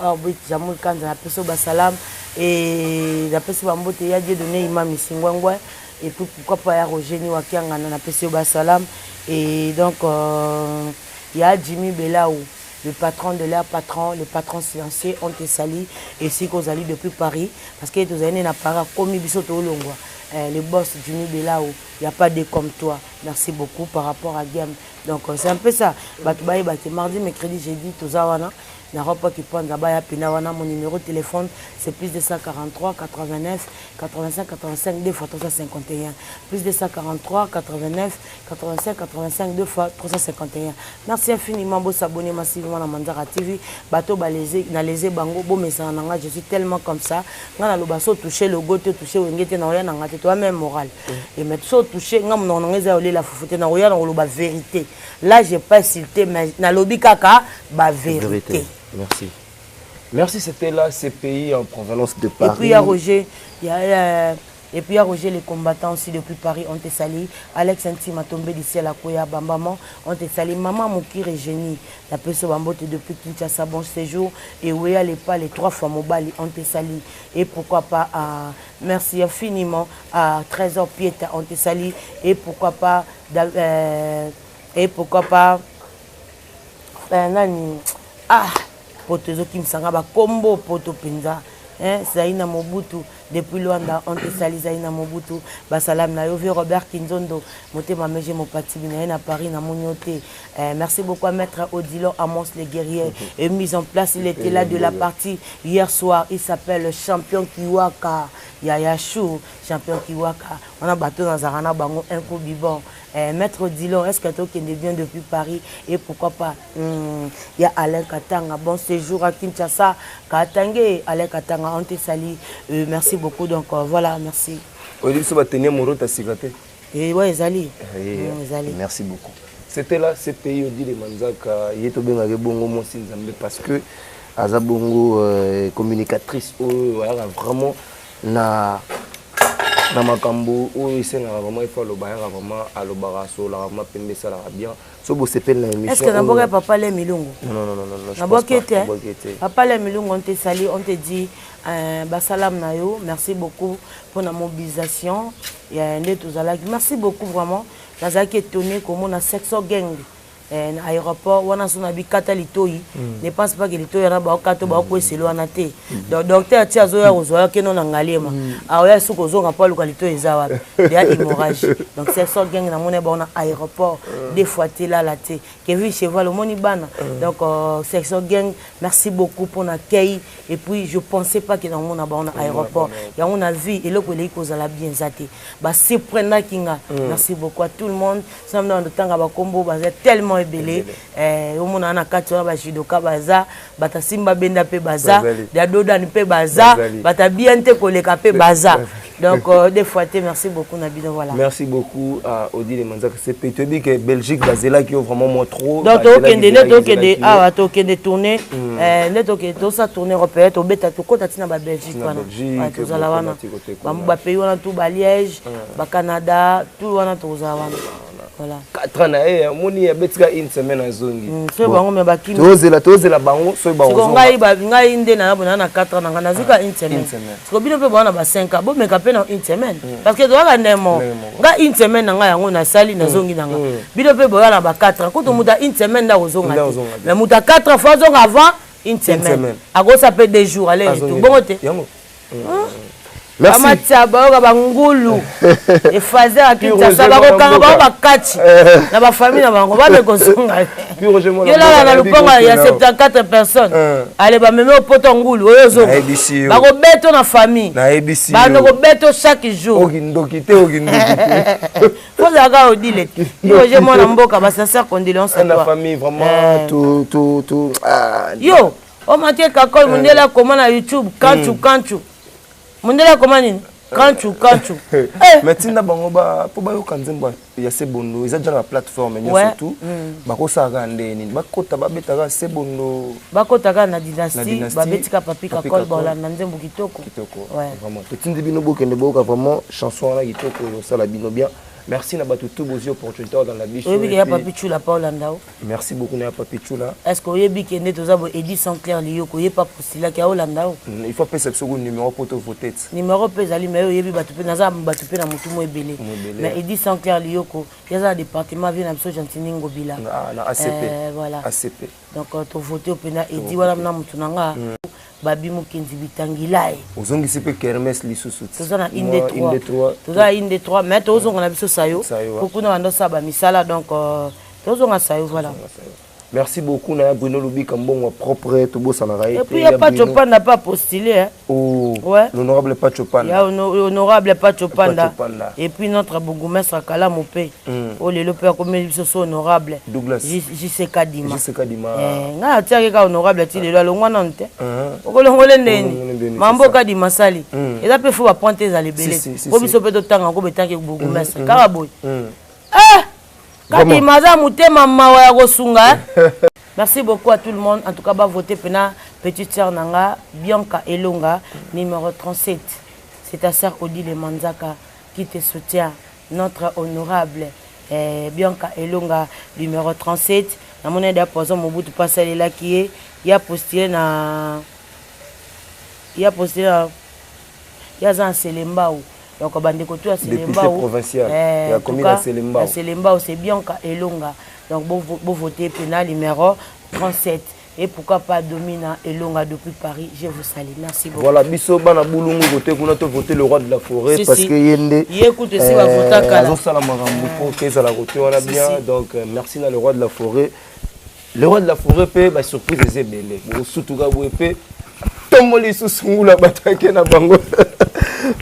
Orbit Jamul Kanza, napesi oyo basalam e napesi bambote ya Dieu donné Imam Singwangwa, et puis pourquoi pas ya Roger Ni Wakiangana, napesi oyo basalam. Et donc ya Jimmy Belaou, le patron de l'air patron, le patron silencieux, on te salue. Et si vous allez depuis Paris, parce que vous avez na Paris, comme biso tolongwa, le boss Jimmy Belaou, il n'y a pas de comme toi. Merci beaucoup par rapport à Game. Donc c'est un peu ça. Bato bayeba mardi, mercredi, jeudi, toza wana na rond-point Kipanza, baya pina wana. Mon numéro de téléphone, c'est plus 243 89 85 85 2 fois 351, plus 243 89 85 85 2 fois 351. Merci infiniment. Bosabonner massivement na Manzara TV. Bato baleze na leze bango, bomesana na nga, je suis tellement comme ça. Nga naloba so toucher logo te, toucher Wenge te, na oya na nga te, toi même moral. Et mais so toucher nga, monoko na nga eza olela fufu te, na oya na koloba vérité. Là, j'ai pas insulté, mais nalobi kaka ba vérité. Merci. Merci, c'était là CPI en provenance de Paris. Et puis il y a Roger, il y a, et puis il y a Roger les combattants aussi depuis Paris, on te salue. Alex Ntima tombé du ciel à Koya Bambama, on te salue. Maman Mokire Génie, la Peso Bambote depuis Kinshasa, bon séjour. Et Ouéa les pas les trois fois Mobali, on te salue. Et pourquoi pas, à, merci infiniment à Trésor Pieta, on te salue. Et pourquoi pas, nani, ah, poto ezokimisanga bakombo poto mpenza, Zaina Mobutu depuis Luanda, on te salue. Zaina Mobutu, basalam na yo. Ve Robert Kinzondo motema mege mopatibi na ye na Paris, namoni yo te. Merci beaucoup à maître Odilon Amos le guerrier et mise en place, il était là de la partie hier soir. Il s'appelle Champion Kiwaka Yaya Chou, Champion Kiwaka wana bato nazalaka na bango un coup bibon. Maître Odilon, est-ce que tokende bien depuis Paris? Et pourquoi pas ya Alain Katanga, bon séjour à Kinshasa. Katange Alain Katanga, on te salue. Merci beaucoup. Donc voilà, merci. Oyebi biso batenie moro tasika te. Et ouais, ezali. Ezali. Merci beaucoup. C'était là CPI Odile Manzaka. Ye tobengaki bongo mwasi Nzambe parce que aza bongo communicatrice oyo ayaka vraiment na makambo oyo esengaka vraiment ifo aloba, ayaka vraiment, alobaka, asololaka vraiment pembe, esalaka bien. So bosepeli na émission. Est ce que naboki papa Le Milungu? Non, non, non, non. Naboki te. Papa Le Milungu, on te salue, on te dit basalam na yo. Merci beaucoup pour la mobilisation ya nde tozalaki. Merci beaucoup vraiment. Nazalaki étonné komona Sexo Gang na aéroport wana. So na bikata litoi, ne pense pas que litoi wana baokata, baokwesela wana te. Donc docteur ti azoya kozwa yo keno na Ngaliema, aoya soki ozonga mpo aluka litoi eza wapi, deya hémorragie. Donc Sexo Gang, namoni bango na aéroport deux fois te, lala te, Kevin Cheval, omoni bana. Donc Sexo Gang, merci beaucoup pour l'accueil. Et puis je pensais pas que namona bango na aéroport yango. Na vie eloko eleki kozala bien eza te, basurprenaki nga. Merci beaucoup à tout le monde. Samna ndotanga bakombo baza tellement. mwa ebele. Omona na kati wana bajudoka baza, bato asimba benda mpe baza, ya dodani mpe baza, bato abia nte koleka mpe baza. Donc des fois te, merci beaucoup na bino, voilà. Merci beaucoup à Odile Manzaka CP. Toyebi ke Belgique bazelaki yo vraiment moins trop. Donc tokende nde, tokende awa, tokende tourner nde, tokende tosala tournée européenne, tobeta, tokota ntina babelgique wana, tozala wana, bapays wana tout, baliège, bacanada, tout wana tozala wana, voilà. 4 ans na ye, amoni abetika une semaine, azongi. Soki bango me bakimi. Tozela, tozela bango soki bango. Ngai, ngai nde na bona na 4 ans na ngai, nazwika une semaine. Siko bino mpe bona ba 5 ans, bomeka mpe na une semaine, parce que toyaka ndemo. Ngai une semaine na ngai yango nasali, nazongi na nga. Bino mpe boya na ba 4 ans. Kutu moto ya une semaine nde akozonga te, mais moto ya 4 ans faut azonga avant une semaine, akosa mpe 2 jours aller retour, bongo te. Bamatia bayoka bangulu efaze ya Kinshasa, bakokanga bango bakati na bafamille na bango, bame kozonga. Yo lala na lupango ya 74 personnes, ale bameme opoto ngulu oyo ozonga, bakobeto na famille, bando kobeto chaque jour. Okindoki te, okindoki te. Fozalaka Odile te, Roger mwana mboka, basincère condoléance. Na famille vraiment, tout tout tout. Yo omatie kakol mondele akoma na YouTube kanchu kanchu, mondele akoma nini, kanchu kanchu. Mais ntinda bango mpo bayoka nzembo ya Sebondo eza deja na baplateforme nyonso tu. Bakosala kaka nde nini? Bakota, babetaka Sebondo. Bakota kaka na Dynastie, babetika Papi Kakol, baolanda nzembo kitoko. Kitoko vraiment. Totindi bino bokende boyoka vraiment chanson wana kitoko, osala bino bien. Merci na bato tout bozwi opportunité olanda biso. Oyebi ke ya Papi Chula pa olanda o. Merci beaucoup na ya Papi Chula. Est ce que oyebi ke nde toza boye, Edi Sanclair Liyoko ye pa postilaki, aolanda o. Il faut apesa biso ku numéro po tovote. Numéro mpe ezali, mais oyebi bato mpe naza bato mpe na motu mo ebele. Mais Edi Sanclair Liyoko ye aza na département vie na biso Gentini Ngobila. Na ACP. Voilà. ACP. Donc tovote mpena Edi wana na motu na nga Babi Mokenzi Bitangilai. Ozongisi mpe kermes lisusu. Toza na inde 3, toza na inde 3, mais tozonga na biso sayo po kuna bando osala bamisala, donc tozonga sayo, voilà. Merci beaucoup na ya Bruno Lubika, mbongo propre, tobosanaka ye. Et puis ya Pacho Panda pas postulé, hein. Oh, ouais. L'honorable Pacho Panda. Ya honorable Pacho Panda. Panda. Et puis notre bourgmestre Kalamu pe. Oh lelo pe akomi biso so honorable. Douglas. JC Kadima. JC Kadima. Eh, nga atiaki ka honorable ti lelo alongwa nanu te. Okolongole ndeni. Mambo Kadima sali. Eza pe faut ba pointe ezala ebele. Po biso pe totanga ko betanke bourgmestre. Kaka boye. Eh! Kadima aza motema mawa ya kosunga. Merci beaucoup à tout le monde. En tout cas, va voter pena petite sœur nanga Bianca Elonga numéro 37. C'est ta sœur Odile Manzaka qui te soutient. Notre honorable Bianca Elonga numéro 37. Namoni da poison Mobutu pasalelaki ye, ya postulé na, ya postulé na, ye aza na Selembao. Donc bandeko tu ya Selembao, provincial ya commune ya Selembao, ya Selembao, c'est Bianca Elonga. Donc bovoter pena numéro 37 et pourquoi pas Domina Elonga depuis Paris, je vous salue. Merci beaucoup. Voilà, biso bana bulungu côté kuna to voter le roi de la forêt, si, parce si. Que yende ye kutu esi bavota kala. Azosala makambo po ke ezala côté wana bien. Donc merci na le roi de la forêt. Le roi de la forêt mpe basurprise eza ebele, bosutuka boye mpe tombo lisusu ngula bato ake na bango.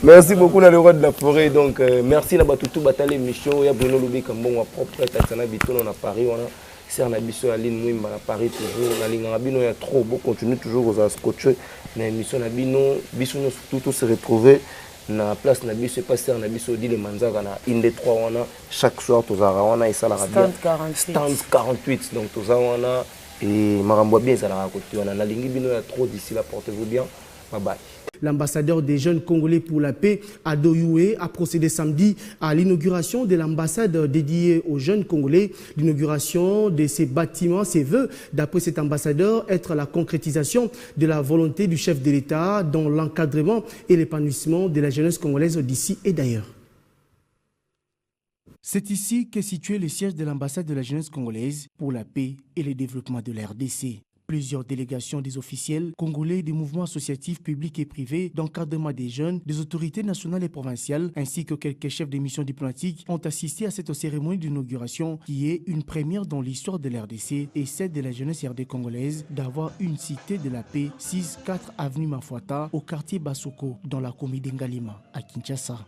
Merci beaucoup na le roi de la forêt. Donc merci na bato tout batala émission ya Bruno Lubika, mbongo propre, Tatiana Bitono na Paris wana, sœur na biso ya Aline Mwimba na Paris toujours. Nalingaka bino ya trop, bocontinue toujours kozala scotché na émission na bino. Biso nyonso tout to se retrouver na place na biso epa sœur na biso Odile Manzaka na Inde 3 wana. Chaque soir tozalaka wana, esalaka bien. Stand 48, donc toza wana e makambo ya bien ezalaka kote wana. Nalingi bino ya trop. D'ici là, portez-vous bien, bye bye. L'ambassadeur des jeunes Congolais pour la paix, Ado Yuhe, a procédé samedi à l'inauguration de l'ambassade dédiée aux jeunes Congolais. L'inauguration de ces bâtiments se veut, d'après cet ambassadeur, être la concrétisation de la volonté du chef de l'État dans l'encadrement et l'épanouissement de la jeunesse congolaise d'ici et d'ailleurs. C'est ici qu'est situé le siège de l'ambassade de la jeunesse congolaise pour la paix et le développement de la RDC. Plusieurs délégations des officiels congolais, des mouvements associatifs publics et privés, d'encadrement des jeunes, des autorités nationales et provinciales, ainsi que quelques chefs de mission diplomatique ont assisté à cette cérémonie d'inauguration qui est une première dans l'histoire de la RDC et celle de la jeunesse RD congolaise d'avoir une cité de la paix, 6-4 avenue Mafuata, au quartier Basoko, dans la commune d'Ngalima, à Kinshasa.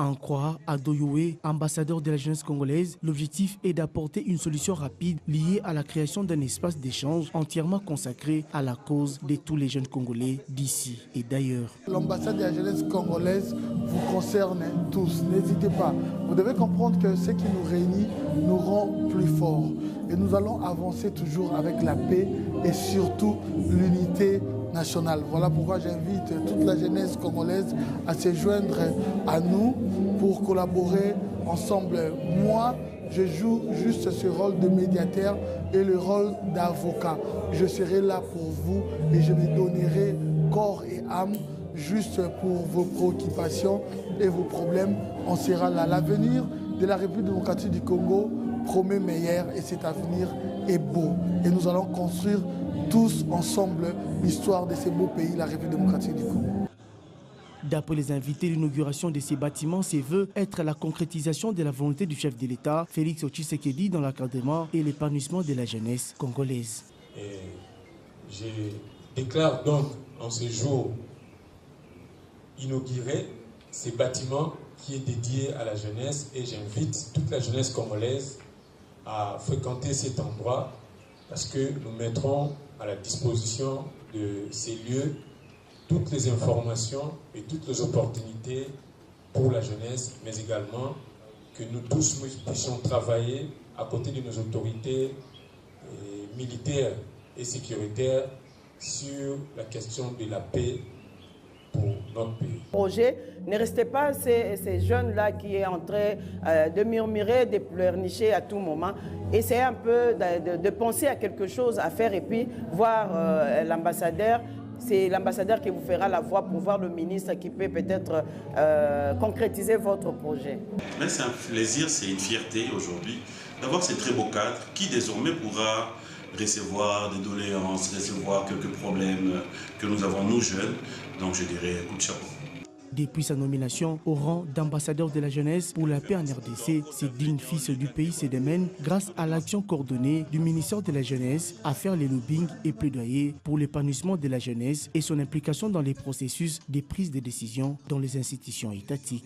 En croire à Doyoé, ambassadeur de la jeunesse congolaise, l'objectif est d'apporter une solution rapide liée à la création d'un espace d'échange entièrement consacré à la cause de tous les jeunes Congolais d'ici et d'ailleurs. L'ambassade de la jeunesse congolaise vous concerne tous. N'hésitez pas. Vous devez comprendre que ce qui nous réunit nous rend plus forts. Et nous allons avancer toujours avec la paix et surtout l'unité nationale. Voilà pourquoi j'invite toute la jeunesse congolaise à se joindre à nous pour collaborer ensemble. Moi, je joue juste ce rôle de médiateur et le rôle d'avocat. Je serai là pour vous et je me donnerai corps et âme juste pour vos préoccupations et vos problèmes. On sera là. L'avenir de la République démocratique du Congo promet meilleur et cet avenir est beau. Et nous allons construire tous ensemble l'histoire de ce beau pays, la République démocratique du Congo. D'après les invités, l'inauguration de ces bâtiments se veut être la concrétisation de la volonté du chef de l'État, Félix Tshisekedi, dans l'encadrement et l'épanouissement de la jeunesse congolaise. Et je déclare donc en ce jour inaugurer ces bâtiments qui est dédié à la jeunesse et j'invite toute la jeunesse congolaise à fréquenter cet endroit parce que nous mettrons à la disposition de ces lieux toutes les informations et toutes les opportunités pour la jeunesse, mais également que nous tous puissions travailler à côté de nos autorités militaires et sécuritaires sur la question de la paix pour notre pays. Projet, ne restez pas ces, ces jeunes-là qui est en train de murmurer, de pleurnicher à tout moment. Essayez un peu de, de, de penser à quelque chose à faire et puis voir l'ambassadeur. C'est l'ambassadeur qui vous fera la voix pour voir le ministre qui peut peut-être concrétiser votre projet. Mais c'est un plaisir, c'est une fierté aujourd'hui d'avoir ces très beaux cadres qui désormais pourra recevoir des doléances, recevoir quelques problèmes que nous avons nous jeunes. Donc je dirais coup de chapeau. Depuis sa nomination au rang d'ambassadeur de la jeunesse pour la paix en RDC, ce digne fils du pays se démène grâce à l'action coordonnée du ministère de la Jeunesse à faire les lobbying et plaidoyer pour l'épanouissement de la jeunesse et son implication dans les processus de prise de décision dans les institutions étatiques.